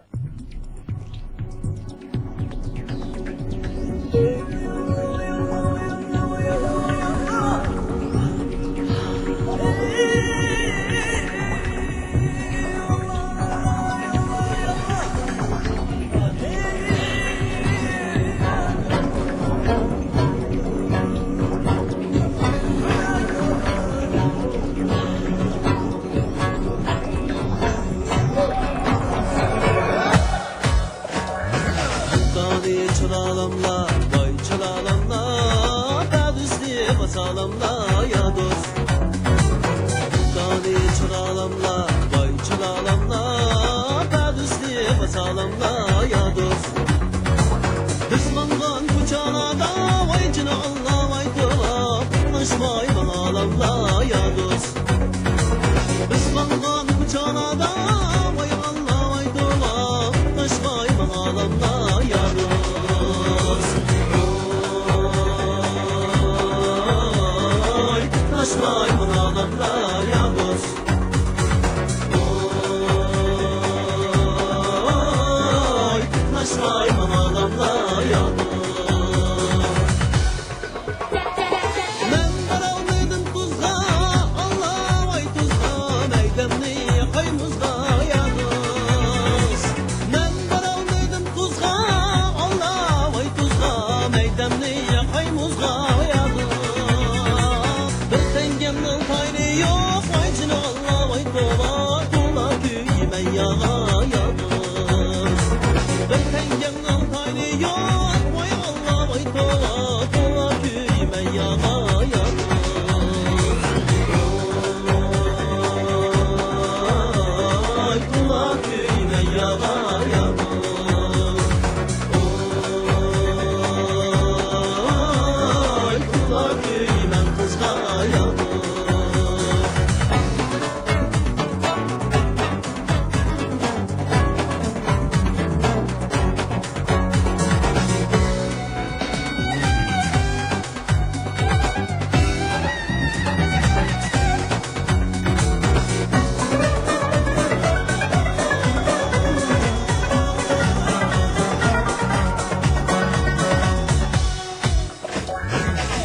سالاملار يا دوست. دانى چىرالاملار، باي چىرالاملار، بەدىسلىغا سالاملار يا دوست. بىز ماڭغان كوچىلاردا، ۋاي جېنى ئاللا، ۋاي توۋا، قاتناشماي ماڭالاملار يا دوست. بىز ماڭغان كوچىلاردا، ۋاي ئاللا، ۋاي توۋا، قاتناشماي ماڭالاملار يا دوست. ۋاي قاتناشماي ماڭالاملار يا دوست. ۋاي قاتناشماي ماڭالاملار يا دوست. مەن بارالمىدىم تۇزغا، ئاللا ۋاي تۇزغا، مەيدەمنى ياقاي مۇزغا يا دوست. مەن بارالمىدىم تۇزغا، ئاللا ۋاي تۇزغا، مەيدەمنى ياقاي مۇزغا يا دوست. بىر تەڭگەمنىڭ تايىنى يوق، ۋاي جېنى ئاللا ۋاي توۋا، تولا كۆيىمەن ياغا يا دوست. بىر تەڭگەمنىڭ تايىنى يوق، ۋاي ئاللا ۋاي توۋا، تولا كۆيىمەن ياغا يا دوست. ۋاي تولا كۆيىمەن ياغا يا دوست. ۋاي تولا كۆيىمەن قىزغا يا دوست.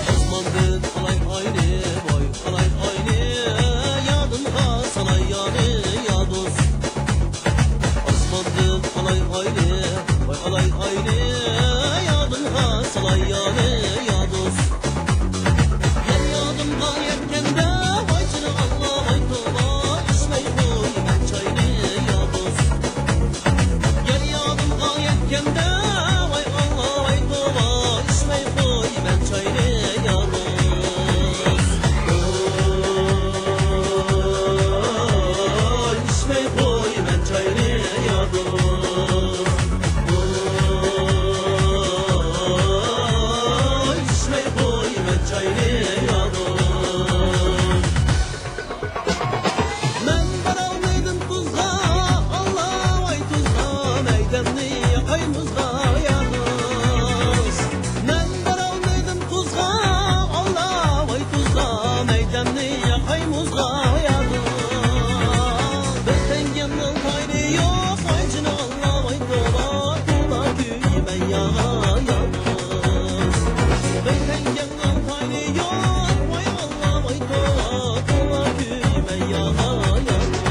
ئاسماندىن ئالاي ئاينى، ۋاي ئالاي ئاينى، يادىمغا سالاي يانى يا دوست. ئاسماندىن ئالاي ئاينى، ۋاي ئالاي ئاينى، يادىمغا سالاي يانى يا دوست. يار يادىمغا يەتكەندە، ۋاي جېنى ئاللا، ۋاي توۋا، ئىچمەي قويىمەن چاينى يا دوست. يار يادىمغا يەتكەندە، ۋاي ئاللا، ۋاي توۋا، ئىچمەي قويىمەن چاينى يا دوست. ئوي، ئىچمەي قويىمەن چاينى يا دوست. ئوي، ئىچمەي قويىمەن چاينى يا دوست. مەن بارالمىدىم تۇزغا، ئاللا ۋاي تۇزغا، مەيدەمنى ياقاي مۇزغا يا دوست. مەن بارالمىدىم تۇزغا، ئاللا ۋاي تۇزغا، مەيدەمنى ياقاي مۇزغا يا دوست. بىر تەڭگەمنىڭ تايىنى يوق، ۋاي جېنى ئاللا، ۋاي توۋا، تولا كۆيىمەن ياغا يا دوست. بىر تەڭگەمنىڭ تايىنى يوق، ۋاي ئاللا، ۋاي توۋا، تولا كۆيىمەن ياغا يا دوست.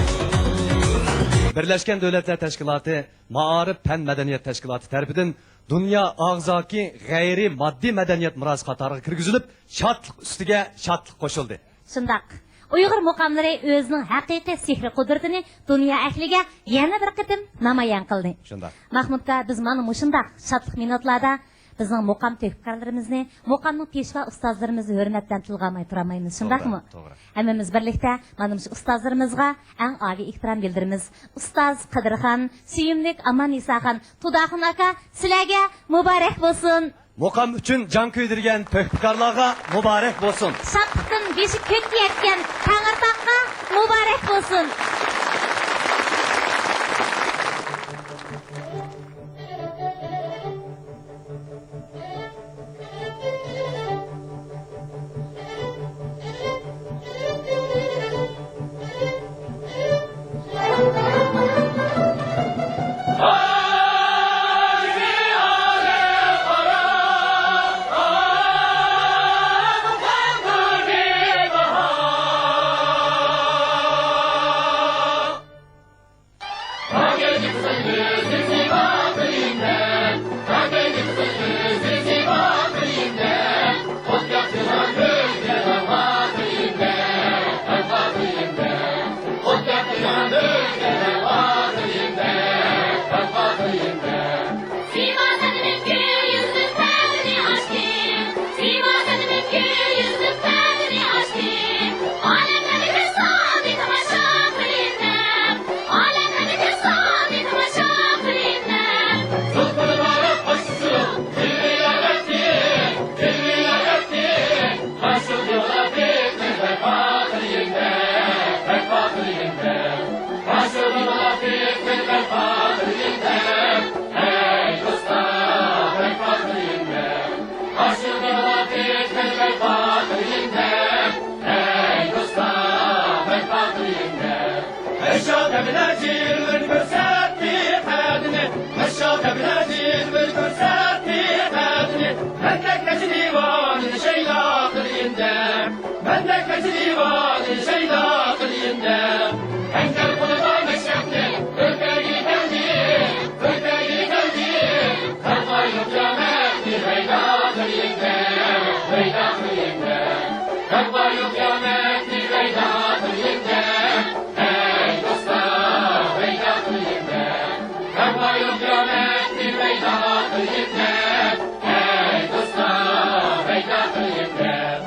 بىرلەشكەن دۆلەتلەر تەشكىلاتى مائارىپ پەن مەدەنىيەت تەشكىلاتى تەرىپىدىن دۇنيا ئاغزاكى غەيرىي ماددىي مەدەنىيەت مىراسى قاتارىغا كىرگۈزۈلۈپ، شادلىق ئۈستىگە شادلىق قوشۇلدى. شۇنداق. ئۇيغۇر مۇقاملىرى ئۆزىنىڭ ھەقىقىي سېھرىي قۇدرىتىنى دۇنيا ئەھلىگە يەنە بىر قېتىم نامايان قىلدى. شۇنداق. ماھمۇتكا بىز مانا مۇشۇنداق شادلىق مىنۇتلاردا بىزنىڭ مۇقام تۆھپىكارلىرىمىزنى، مۇقامنىڭ پېشۋا ئۇستازلىرىمىزنى ھۆرمەت بىلەن تىلغا ئالماي تۇرالمايمىز، شۇنداقمۇ؟ توغرا، توغرا. ھەممىمىز بىرلىكتە مانا مۇشۇ ئۇستازلىرىمىزغا ئەڭ ئالىي ئېھتىرام بىلدۈرىمىز. ئۇستاز قەدىرخان، سۆيۈملۈك ئاماننىساخان، تۇداخۇن ئاكا، سىلەرگە مۇبارەك بولسۇن! مۇقام ئۈچۈن جان كۆيدۈرگەن تۆھپىكارلارغا مۇبارەك بولسۇن! شادلىقتىن بېشى كۆككە يەتكەن تەڭرىتاغقا مۇبارەك بولسۇن! تەبلەجىلمىر كۆرسەتتى قەدىنى، مەششا تەبلەجىلمىر كۆرسەتتى قەدىنى. مەندەك نەچچە دىۋانىنى شەيدا قىلىندى، مەندەك نەچچە دىۋانىنى شەيدا قىلىندى. ئەنگەر قولىدا مەشرەپنى، ئۆرتەگى كەلدى، ئۆرتەگى كەلدى. خەلقلەر قىيامەتنى پەيدا قىلىندى، پەيدا قىلىندى. خەلقلەر قىيامەتنى پەيدا قىلىندى. ئەي دوستلار، پەيدا قىلىڭلار. ھەر بايرام قىيامەتنى پەيدا قىلىڭلار. ئەي دوستلار، پەيدا قىلىڭلار.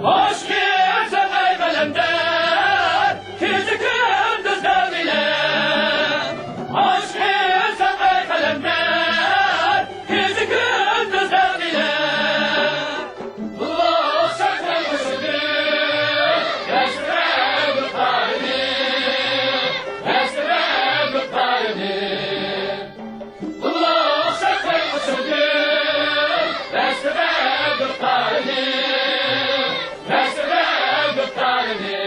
ئاشىق ئىزەت ئەي قەلەندەر، كېچە كۈندۈز دەۋىلە. ئاشىق ئىزەت ئەي قەلەندەر، كېچە كۈندۈز دەۋىلە. ئۇلۇغ شاھنىڭ ئۇسۇلى، ياشتۇرار بۇ قارىنى، ياشتۇرار بۇ قارىنى. ئۇلۇغ شاھنىڭ ئۇسۇلى، ياشتۇرار بۇ قارىنى، ياشتۇرار بۇ قارىنى.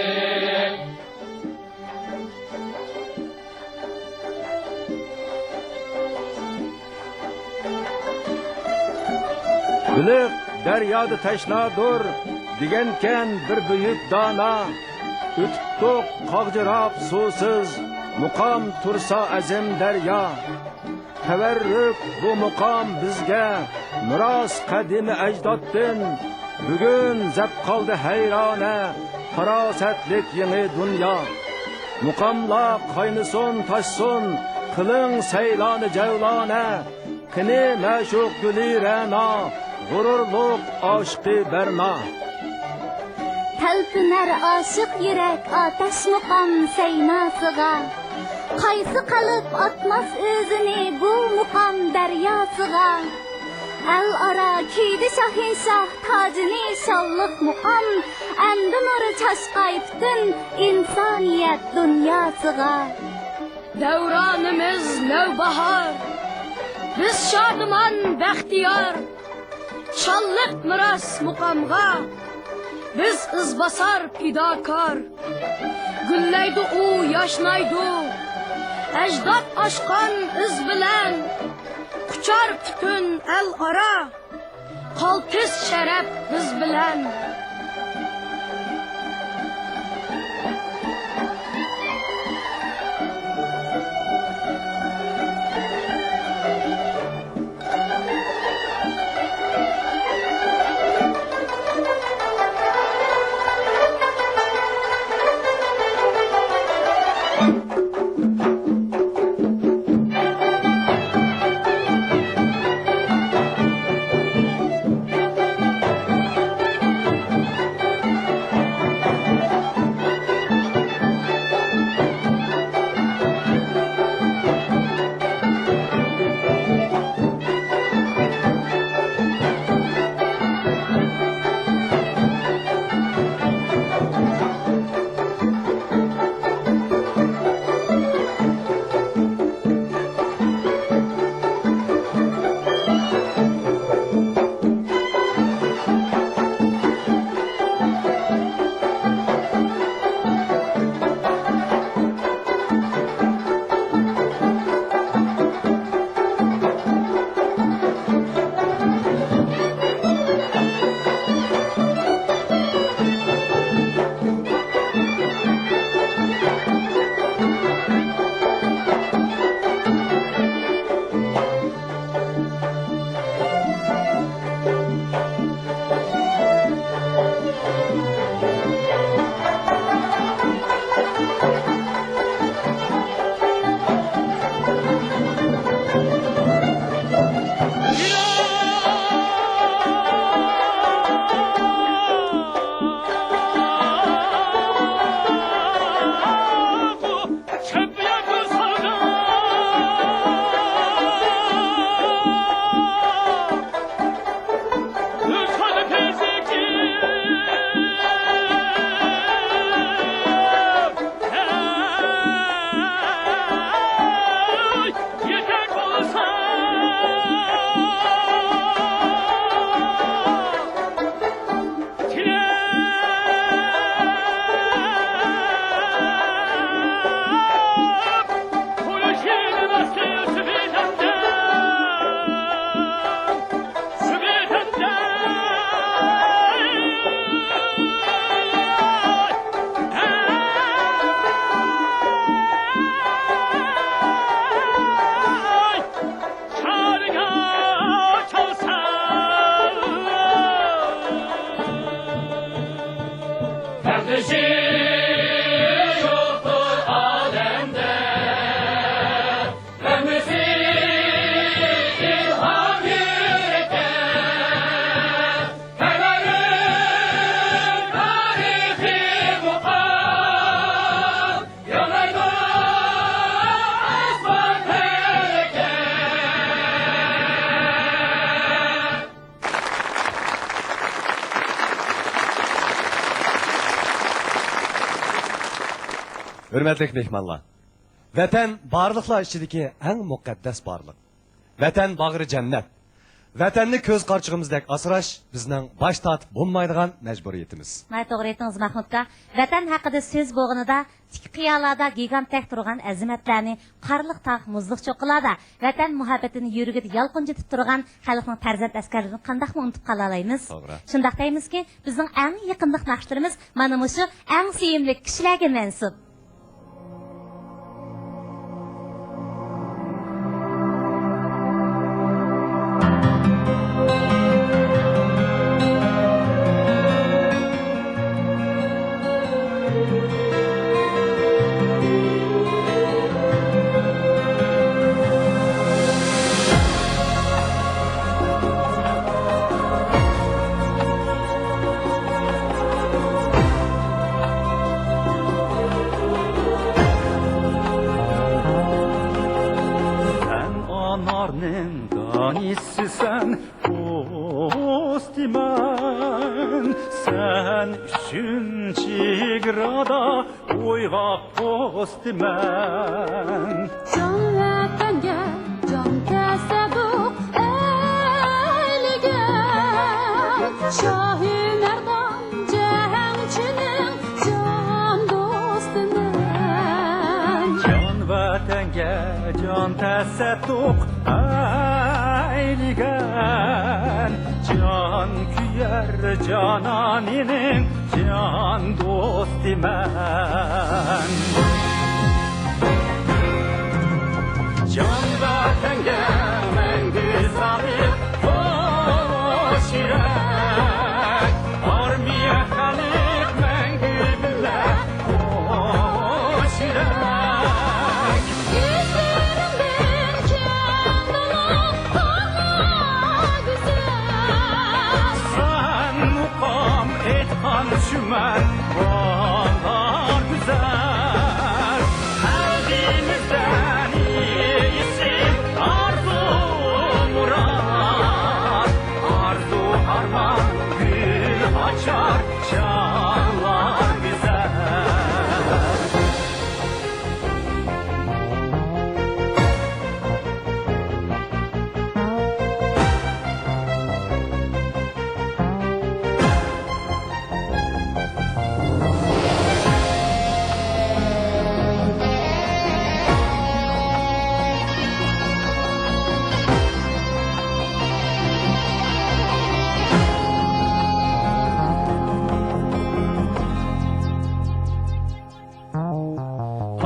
بېلىق دەريادا تەشنادۇر، دېگەنكەن بىر بۈيۈك دانا. ئۆتۈپتۇق قاغجىراپ سۇسىز، مۇقام تۇرسا ئەزىم دەريا. تەۋەررۈك بۇ مۇقام بىزگە مىراس قەدىمىي ئەجدادتىن. بۈگۈن زەپ قالدى ھەيرانە، پاراسەتلىك يېڭى دۇنيا. مۇقاملار قاينىسۇن، تاشسۇن، قىلىڭ سەيلانى جەۋلانە. قېنى مەشۇق گۈلى رەنا، غۇرۇرلۇق ئاشىقى بەرنا. تەلپۈنەر ئاشىق يۈرەك ئاتەش مۇقام سەيناسىغا. قايسى قەلب ئاتماس ئۆزىنى بۇ مۇقام دەرياسىغا؟ ئەل ئارا كىيدى شاھىنشاھ تاجىنى شانلىق مۇقام، ئەمدى نۇر چاچقاي پۈتۈن ئىنسانىيەت دۇنياسىغا. دەۋرانىمىز نەۋباھار، بىز شادىمان بەختىيار. شانلىق مىراس مۇقامغا، بىز ئىزباسار پىداكار. گۈللەيدۇ ئۇ، ياشنايدۇ، ئەجداد ئاشقان ئىز بىلەن. قۇچار پۈتۈن ئەل ئارا، قالتىس شەرەپ بىز بىلەن. ھۆرمەتلىك مېھمانلار! ۋەتەن بارلىقلار ئىچىدىكى ئەڭ مۇقەددەس بارلىق. ۋەتەن باغرى جەننەت. ۋەتەننى كۆز قارىچۇقىمىزدەك ئاسراش بىزنىڭ باش تارتىپ بولمايدىغان مەجبۇرىيىتىمىز. ناھايىتى توغرا ئېيتتىڭىز، ماھمۇت ئاكا. ۋەتەن ھەققىدە سۆز بولغىنىدا، تىك قىيالاردا گىگانتتەك تۇرغان ئەزىمەتلەرنى، قارلىق تاغ، مۇزلۇق چوققىلاردا ۋەتەن مۇھەببىتىنى يۈرىكىدە يالقۇنجىتىپ تۇرغان خەلقنىڭ پەرزەنت ئەسكەرلىرىنى قانداقمۇ ئۇنتۇپ قالالايمىز؟ توغرا. شۇنداق دەيمىزكى، بىزنىڭ ئەڭ يېقىملىق ناخشىلىرىمىز مانا مۇشۇ ئەڭ سۆيۈملۈك كىشىلەرگە مەنسۇپ. سەن ئانارنىڭ دانىسىسەن، دوستىمەن، سەن ئۈچۈن چېگرادا ئويغاق پوستىمەن. جان ۋەتەنگە جان تەسەددۇق ئەيلىگەن، شاھى مەردان جەڭچىنىڭ جان دوستىمەن. جان ۋەتەنگە جان تەسەددۇق ئەيلىگەن، جان كۆيەر جانانىنىڭ جان دوستىمەن. جان ۋەتەنگە مەڭگۈ سادىق، خۇش يۈرەك، ئارمىيە، خەلق مەڭگۈ بىللە، خۇش يۈرەك. كۆزلىرىڭدىن كەلدىلا باھار گۈزەل. سەن مۇقام ئېيتقان شۇ مەن باھار گۈزەل. قەلبىمىزدە ئېسىل ئارزۇ مۇراد، ئارزۇ ئارمان گۈل ئاچار چاغلار گۈزەل.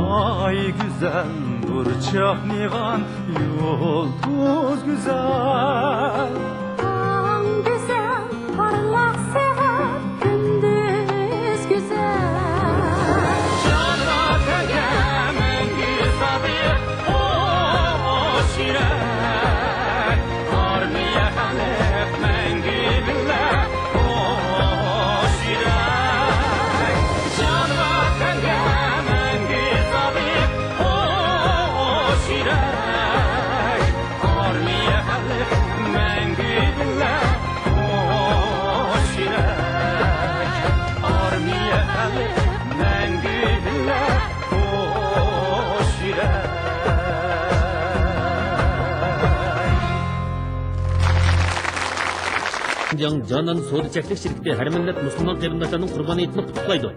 ئاي گۈزەل، نۇر چاقنىغان يۇلتۇز گۈزەل. تاڭ گۈزەل، پارلاق سەھەر، كۈندۈز گۈزەل. جان ۋەتەنگە مەڭگۈ سادىق، خۇش يۈرەك. ئارمىيە، خەلق مەڭگۈ بىللە، خۇش يۈرەك. جان ۋەتەنگە مەڭگۈ سادىق، خۇش يۈرەك. ئارمىيە، خەلق مەڭگۈ بىللە، خۇش يۈرەك. ئارمىيە، خەلق مەڭگۈ بىللە، خۇش يۈرەك. شىنجاڭ جانان سودا چەكلىك شىركىتى ھەر مىللەت مۇسۇلمان قېرىنداشلارنىڭ قۇربان ھېيتىنى قۇتلۇقلايدۇ.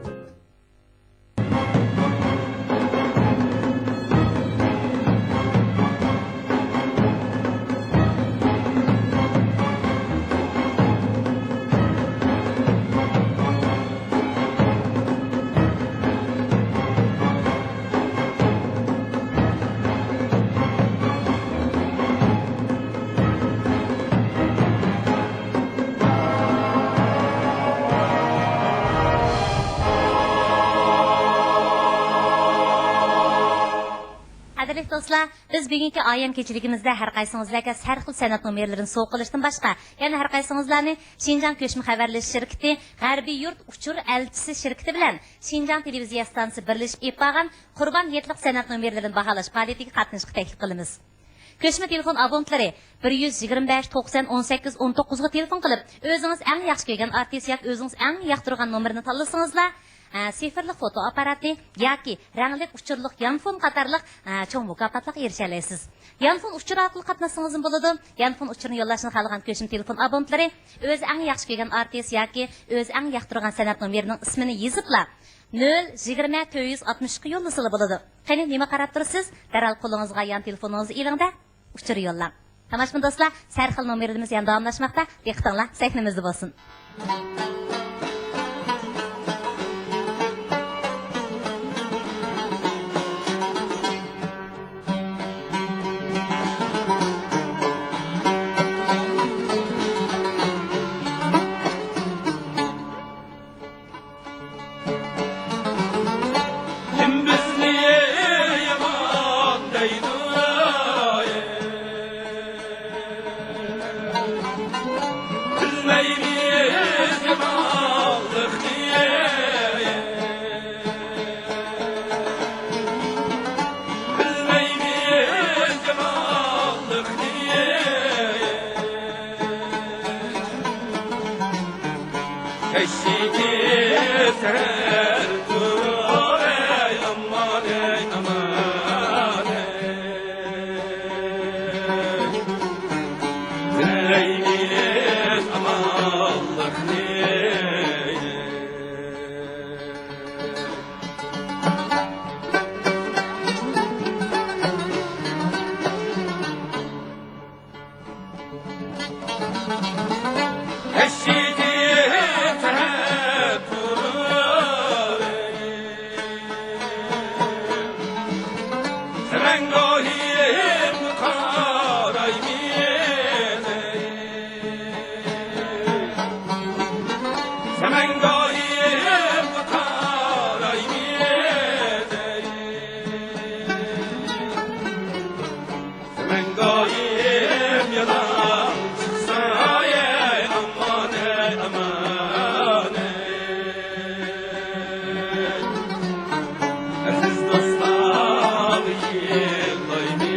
قەدىرلىك دوستلار، بىز بۈگۈنكى ئايەم كېچىلىكىمىزدە ھەر قايسىڭىزلارغا ھەر خىل سەنئەت نومۇرلىرىنى سوۋغا قىلىشتىن باشقا، يەنە ھەر قايسىڭىزلارنى شىنجاڭ كۆچمە خەۋەر ئېلىش شىركىتى، غەربىي يۇرت ئۇچۇر ئەلچىسى شىركىتى بىلەن شىنجاڭ تېلېۋىزىيە ئىستانسىسى بىرلىشىپ ئېلىپ بارغان قۇربان ھېيتلىق سەنئەت نومۇرلىرىنى باھالاش پائالىيىتىگە قاتنىشىشقا تەكلىپ قىلىمىز. كۆچمە تېلېفون ئابونتلىرى بىر يۈز يىگىرمە بەش، توقسەن، ئون سەككىز، ئون توققۇزغا تېلېفون قىلىپ، ئۆزىڭىز ئەڭ ياخشى كۆرگەن ئارتىس ياكى ئۆزىڭىز ئەڭ ياقتۇرغان نومۇرنى تاللىسىڭىزلا، ھە، سىفىرلىق فوتو ئاپپاراتى ياكى رەڭلىك ئۇچۇرلۇق يانفون قاتارلىق، ھە، چوڭ مۇكاپاتلارغا ئېرىشەلەيسىز. يانفون ئۇچۇرى ئارقىلىق قاتناشسىڭىزمۇ بولىدۇ. يانفون ئۇچۇرىنى يوللاشنى خالىغان كۆشۈم تېلېفون ئابونتلىرى ئۆزى ئەڭ ياخشى كۆرگەن ئارتىس ياكى ئۆزى ئەڭ ياقتۇرغان سەنئەت نومۇرىنىڭ ئىسمىنى يېزىپلا، نۆل يىگىرمە تۆت يۈز ئاتمىش ئۈچكە يوللىسىلا بولىدۇ. قېنى، نېمە قاراپ تۇرىسىز؟ دەرھال قولىڭىزغا يان تېلېفونىڭىزنى ئېلىڭ-دە، ئۇچۇر يوللاڭ. تاماشىبىن دوستلار، سەرخىل نومۇرىمىز يەنە داۋاملاشماقتا. دىققىتىڭلار سەھنىمىزدە بولسۇن. كىم بىزنى يامان دەيدۇ؟ بىلمەيمىز يامانلىقنى. بىلمەيمىز يامانلىقنى. كەچلىكى سەھەر تۇرۇپ، ئەي ئامان، ئەي ئامان، ئەي. تىلەيمىز ئامانلىقنى. مەڭگايىم يالاڭ چىقسا، ئەي ئامان، ئەي ئامان، ئەي. ئەزىز دوستلار، يىغلايمىز.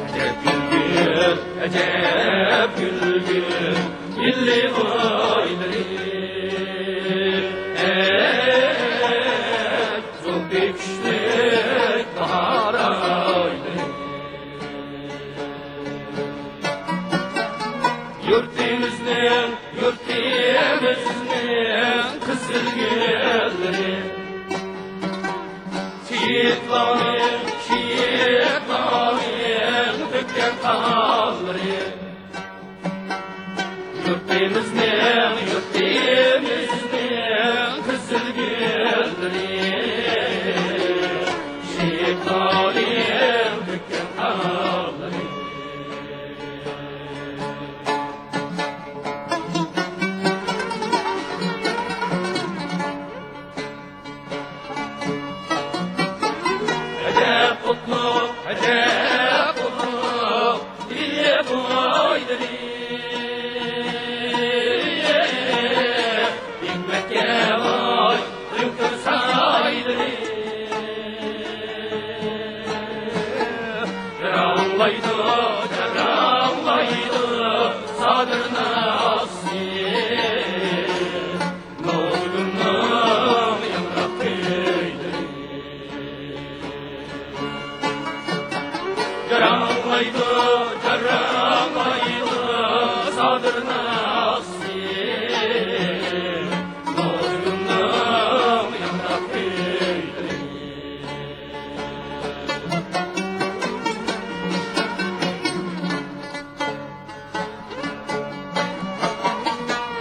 ئەجەب گۈلگۈل، ئەجەب گۈلگۈل، مىللىي ئويلىرى. ئەي، زۇلپى كۈچلۈك باھار ئايلىرى. يۇرتىمىزنىڭ، يۇرتىمىزنىڭ قىزىل گۈللىرى. شېھىتلارنىڭ، شېھىتلارنىڭ تۆككەن قانلىرى. يۇرتىمىزنىڭ، يۇرتىمىزنىڭ قىزىل گۈللىرى. شېھىتلارنىڭ تۆككەن قانلىرى. ئەجەب ئوتلۇق، ئەجەب ئوتلۇق، ئىللىق ئويلىرى. ھېكمەتكە باي ئۆڭكۈر سايلىرى. جاراڭلايدۇ، جاراڭلايدۇ سادىر ناخشىسى. نۇرگۈلنىڭ ياڭراق كۈيلىرى. جاراڭلايدۇ، جاراڭلايدۇ سادىر ناخشىسى. نۇرگۈلنىڭ ياڭراق كۈيلىرى.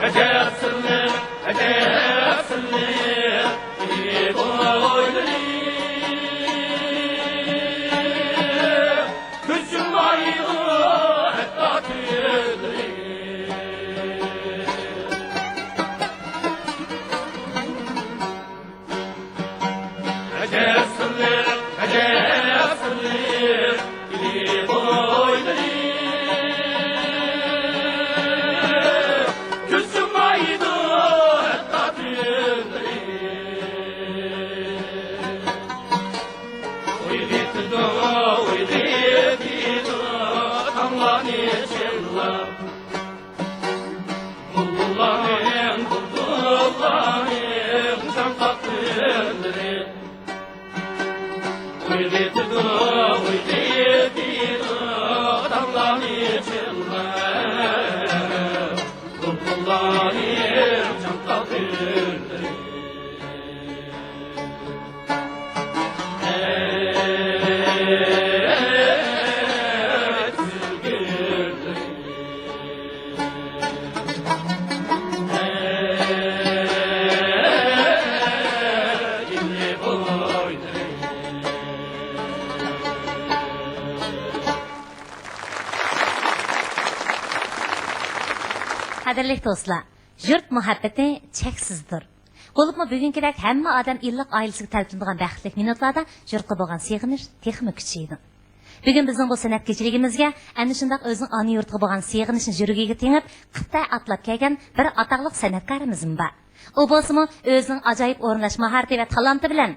ئەجەب سىرلىق، ئەجەب سىرلىق، ئىللىق ئويلىرى. كۆز يۇمايدۇ ھەتتا تۈنلىرى. ئەجەب سىرلىق، ئەجەب سىرلىق، ئىللىق ئويلىرى. كۆز يۇمايدۇ ھەتتا تۈنلىرى. ئويغىتىدۇ، ئويغىتىدۇ تاڭلارنى چىللاپ. بۇلبۇللارنىڭ، بۇلبۇللارنىڭ چاڭقاق تۈنلىرى. ئويغىتىدۇ، ئويغىتىدۇ تاڭلارنى چىللاپ. بۇلبۇللارنىڭ چاڭقاق تۈنلىرى. قەدىرلىك دوستلار، يۇرت مۇھەببىتى چەكسىزدۇر. بولۇپمۇ بۈگۈنكىدەك ھەممە ئادەم ئىللىق ئائىلىسىگە تەلپۈنىدىغان بەختلىك مىنۇتلاردا يۇرتقا بولغان سېغىنىش تېخىمۇ كۈچىيىدۇ. بۈگۈن بىزنىڭ بۇ سەنئەت كېچىلىكىمىزگە ئەنە شۇنداق ئۆزىنىڭ ئانا يۇرتىغا بولغان سېغىنىشىنى يۈرىكىگە تېڭىپ، قىتئە ئاتلاپ كەلگەن بىر ئاتاقلىق سەنئەتكارىمىزمۇ بار. ئۇ بولسىمۇ ئۆزىنىڭ ئاجايىپ ئورۇنلاش ماھارىتى ۋە تالانتى بىلەن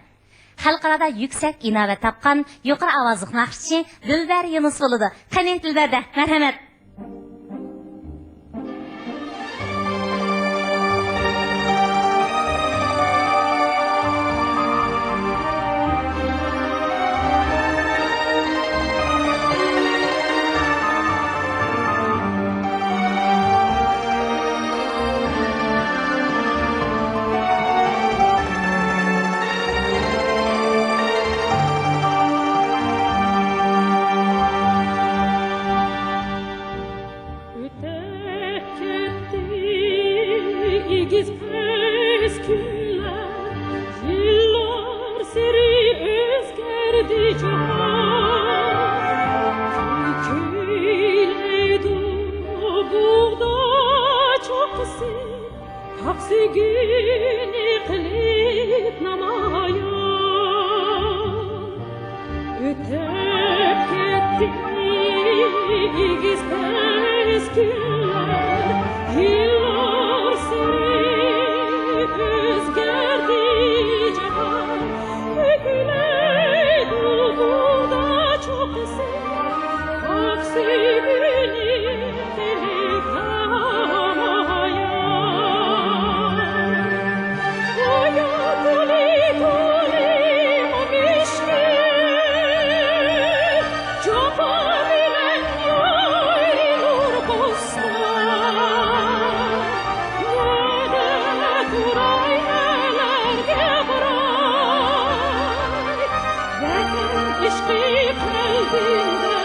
خەلقئارادا يۈكسەك ئىناۋەت تاپقان يۇقىرى ئاۋازلىق ناخشىچى دىلبەر يۇنۇس بولىدۇ. قېنى، دىلبەردە، مەرھەمەت! كېچىكىپ كۈنلەر، يىللار سېرى ئۆزگەردى جاھان. كۈيلەيدۇ بۇغدا چوققىسى، تاقسىگۈنى قىلىپ نامايان. ئۆتۈپ كەتتى ئېگىز پەس كۈنلەر، يىللار سېرى ئۆزگەردى جاھان. كۈيلەيدۇ بۇغدا چوققىسى، تاقسىگۈنى ئىشقى قەلبىمدە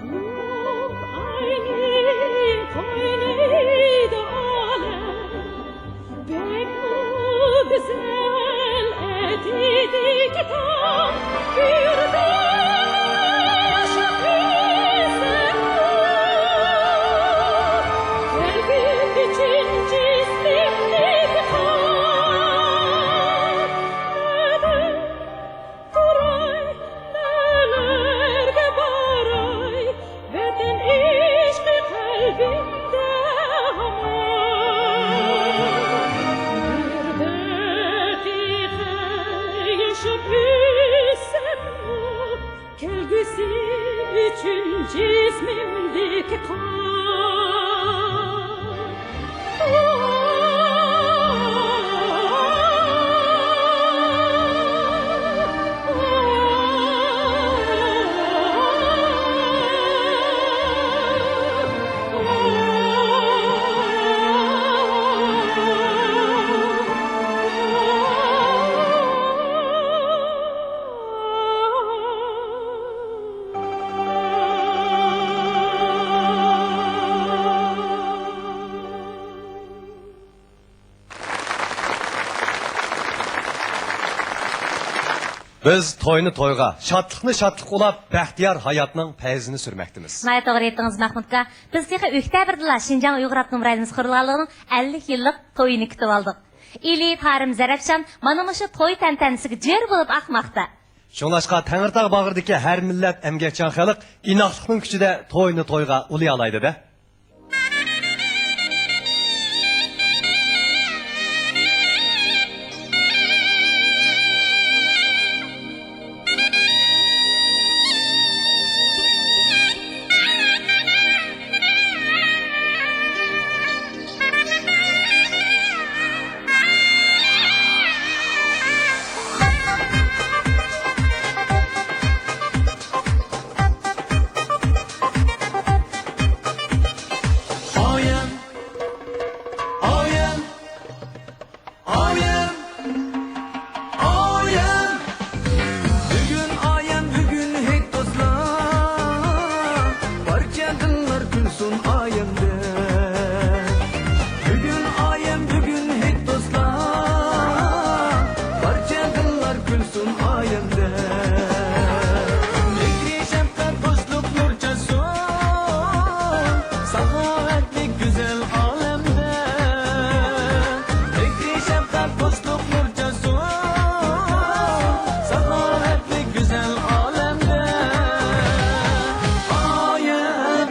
تۇرۇپ ئاينى قوينىدا ئالەم. بەكمۇ گۈزەل ئەتىدىكى تاڭ، بىردەم ئاشىق ئىززەتمۇ، كەلگۈ ئۈچۈن جىسمىمدىكى قان. تۇراي، نەلەرگە باراي، ۋەتەن ئىشقى قەلبىمدە ھامان. بىر دەقىقە ياشاپ ئۆتسەممۇ، كەلگۈسى ئۈچۈن جىسمىمدىكى قان. بىز توينى تويغا، شادلىقنى شادلىققا ئۇلاپ، بەختىيار ھاياتنىڭ پەيزىنى سۈرمەكتىمىز. ناھايىتى توغرا ئېيتتىڭىز، مەھمۇد ئاكا. بىز تېخى ئۆكتەبىردىلا شىنجاڭ ئۇيغۇر ئاپتونوم رايونىمىز قۇرۇلغانلىقىنىڭ ئەللىك يىللىق تويىنى كۈتۈۋالدۇق. ئىلى تارىم زەرەپشان مانا مۇشۇ توي تەنتەنىسىگە جۆر بولۇپ ئاقماقتا. شۇڭلاشقا تەڭرىتاغ باغرىدىكى ھەر مىللەت ئەمگەكچان خەلق ئىناقلىقنىڭ كۈچىدە توينى تويغا ئۇلىيالايدۇ-دە. ئايەم، ئايەم، ئايەم، ئايەم. بۈگۈن ئايەم، بۈگۈن ھېيت دوستلار، بارچە دىللار كۈلسۇن ئايەمدە. بۈگۈن ئايەم، بۈگۈن ھېيت دوستلار، بارچە دىللار كۈلسۇن ئايەمدە. مېھرى شەپقەت دوستلۇق نۇر چاچسۇن، ساخاۋەتلىك گۈزەل ئالەمدە. مېھرى شەپقەت دوستلۇق نۇر چاچسۇن، ساخاۋەتلىك گۈزەل ئالەمدە. ئايەم،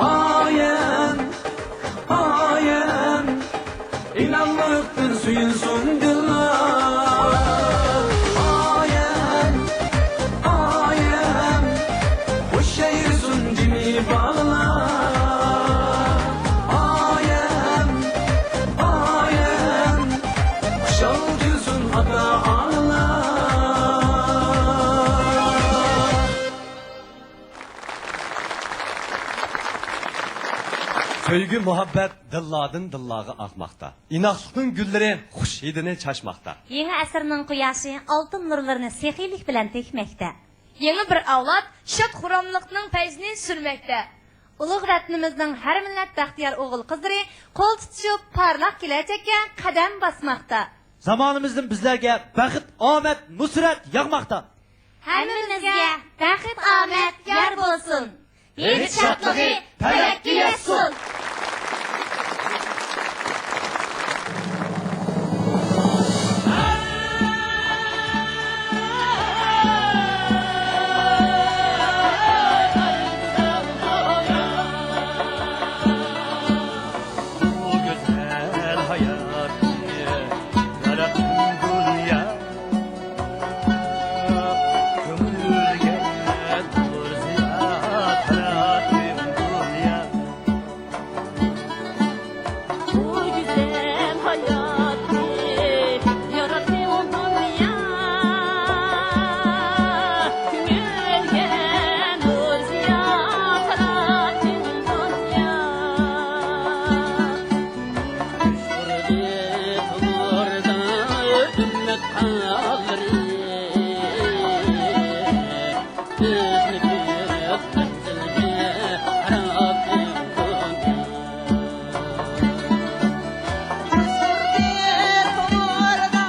ئايەم، ئايەم، ئىنانلىقتىن سۆيۈنسۇن دىللار. ئايەم، ئايەم، خۇش ئەيلىسۇن جىمى بالىلار. ئايەم، ئايەم، خۇشال كۈلسۇن ئاتا-ئانىلار. سۆيگۈ-مۇھەببەت دىللاردىن دىللارغا ئاقماقتا. ئىناقلىقنىڭ گۈللىرى خۇش ھىدىنى چاچماقتا. يېڭى ئەسىرنىڭ قۇياشى ئالتۇن نۇرلىرىنى سېخىيلىك بىلەن تېگمەكتە. يېڭى بىر ئەۋلاد شاد-خۇراملىقنىڭ پەيزىنى سۈرمەكتە. ئۇلۇغ ۋەتىنىمىزنىڭ ھەر مىللەت بەختىيار ئوغۇل-قىزلىرى قول تۇتۇشۇپ، پارلاق كېلەچەككە قەدەم باسماقتا. زامانىمىزدىن بىزلەرگە بەخت، ئامەت، نۇسرەت ياغماقتا. ھەممىمىزگە بەخت، ئامەت يار بولسۇن. ھېيت شادلىقى پەلەككە يەتسۇن. بۇ گۈزەل ھاياتنى ياراتتىڭ دۇنيا. كۆڭۈلگە نۇر زىيا تاراتتىڭ دۇنيا. بۇ گۈزەل ھاياتنى ياراتتىڭ دۇنيا. كۆڭۈلگە نۇر زىيا تاراتتىڭ دۇنيا. قىچقىردى تومۇردا ئۈممەت قانلىرى. بىزنى كۆرۈپ مەنزىلگە قاراپ مەڭگۈ. قىچقىردى تومۇردا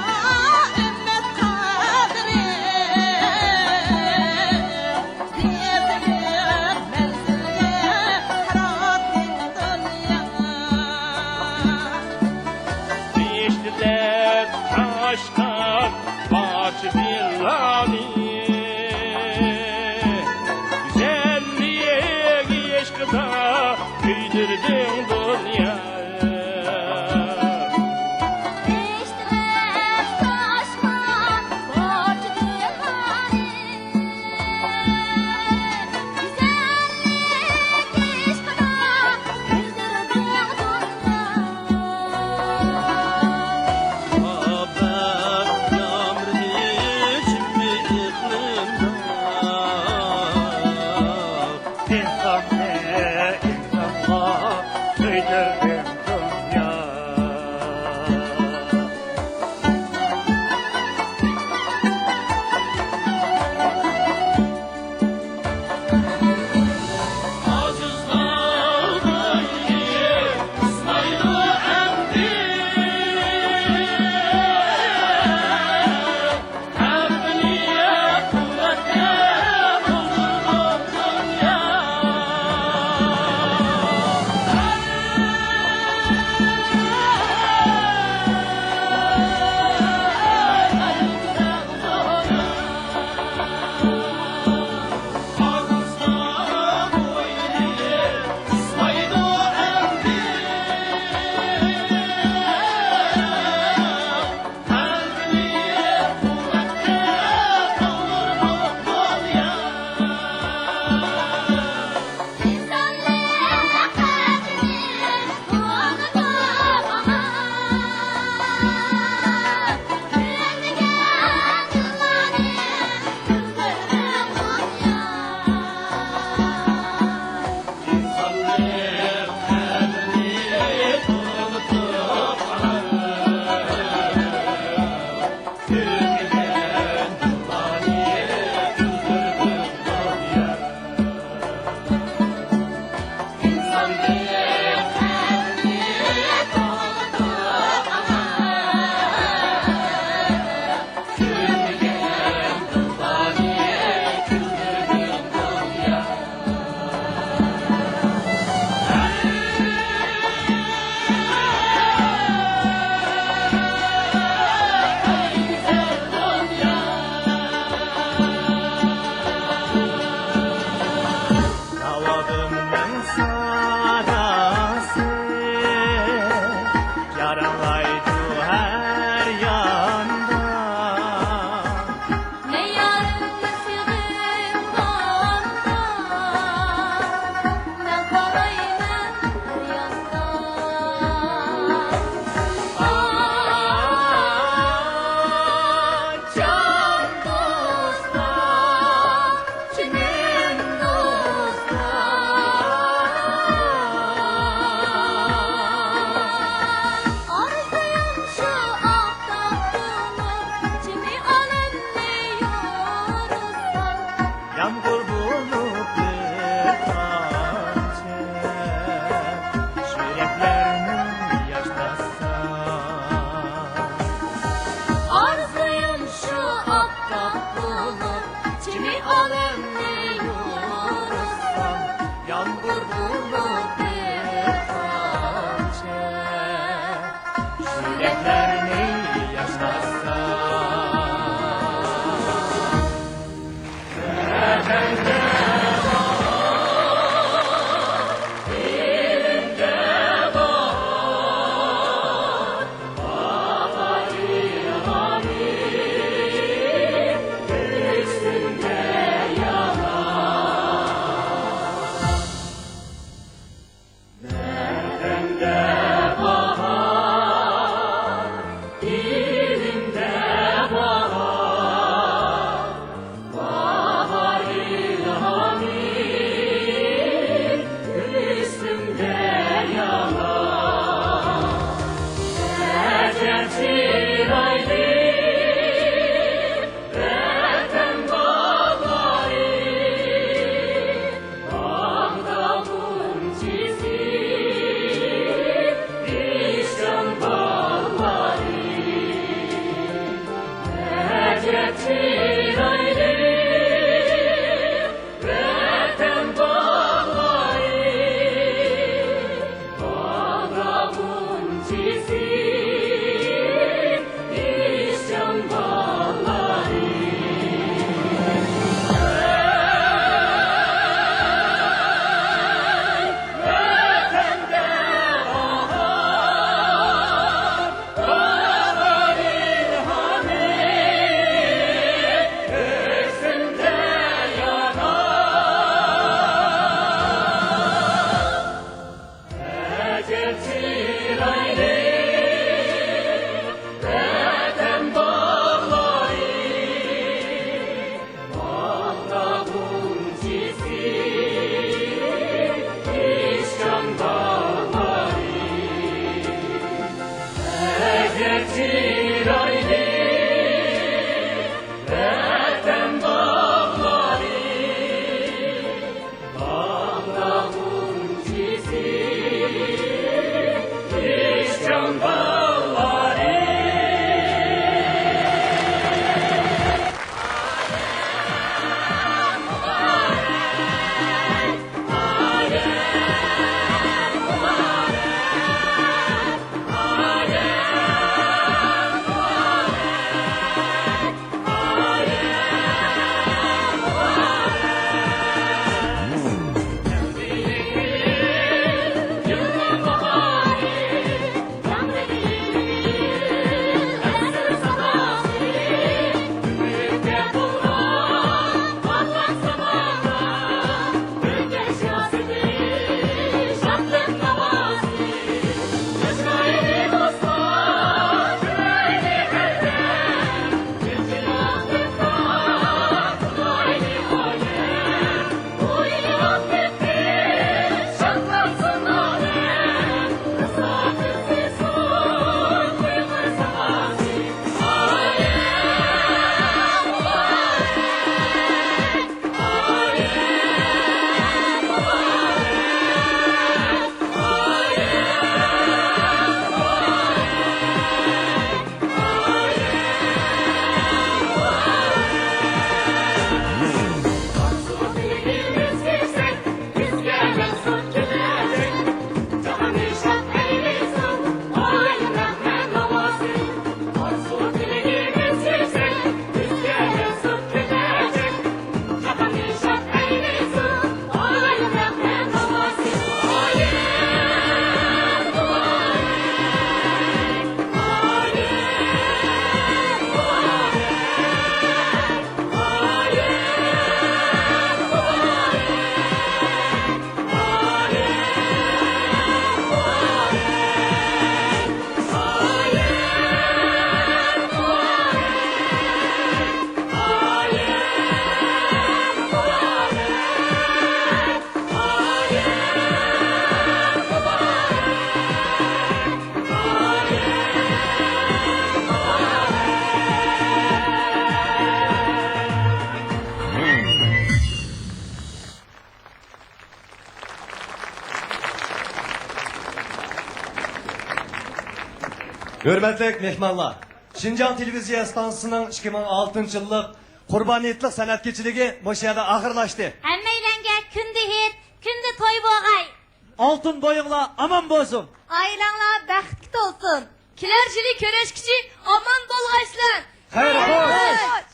ئۈممەت قانلىرى. بېشىدە تاشقان بارچە دىللارنى، گۈزەللىك ئىشقىدا كۆيدۈردۈڭ دۇنيا. ھۆرمەتلىك مېھمانلار، شىنجاڭ تېلېۋىزىيە ئىستانسىسىنىڭ ئىككى مىڭ ئالتىنچى يىللىق قۇربان ھېيتلىق سەنئەت كېچىلىكى مۇشۇ يەردە ئاخىرلاشتى. ھەممەيلەنگە كۈندە ھېيت، كۈندە توي بولغاي. ئالتۇن بويۇڭلار ئامان بولسۇن. ئائىلەڭلار بەختكە تولسۇن. كېلەر يىلى كۆرۈشكىچە ئامان بولغايسىلەر. خەير خوش.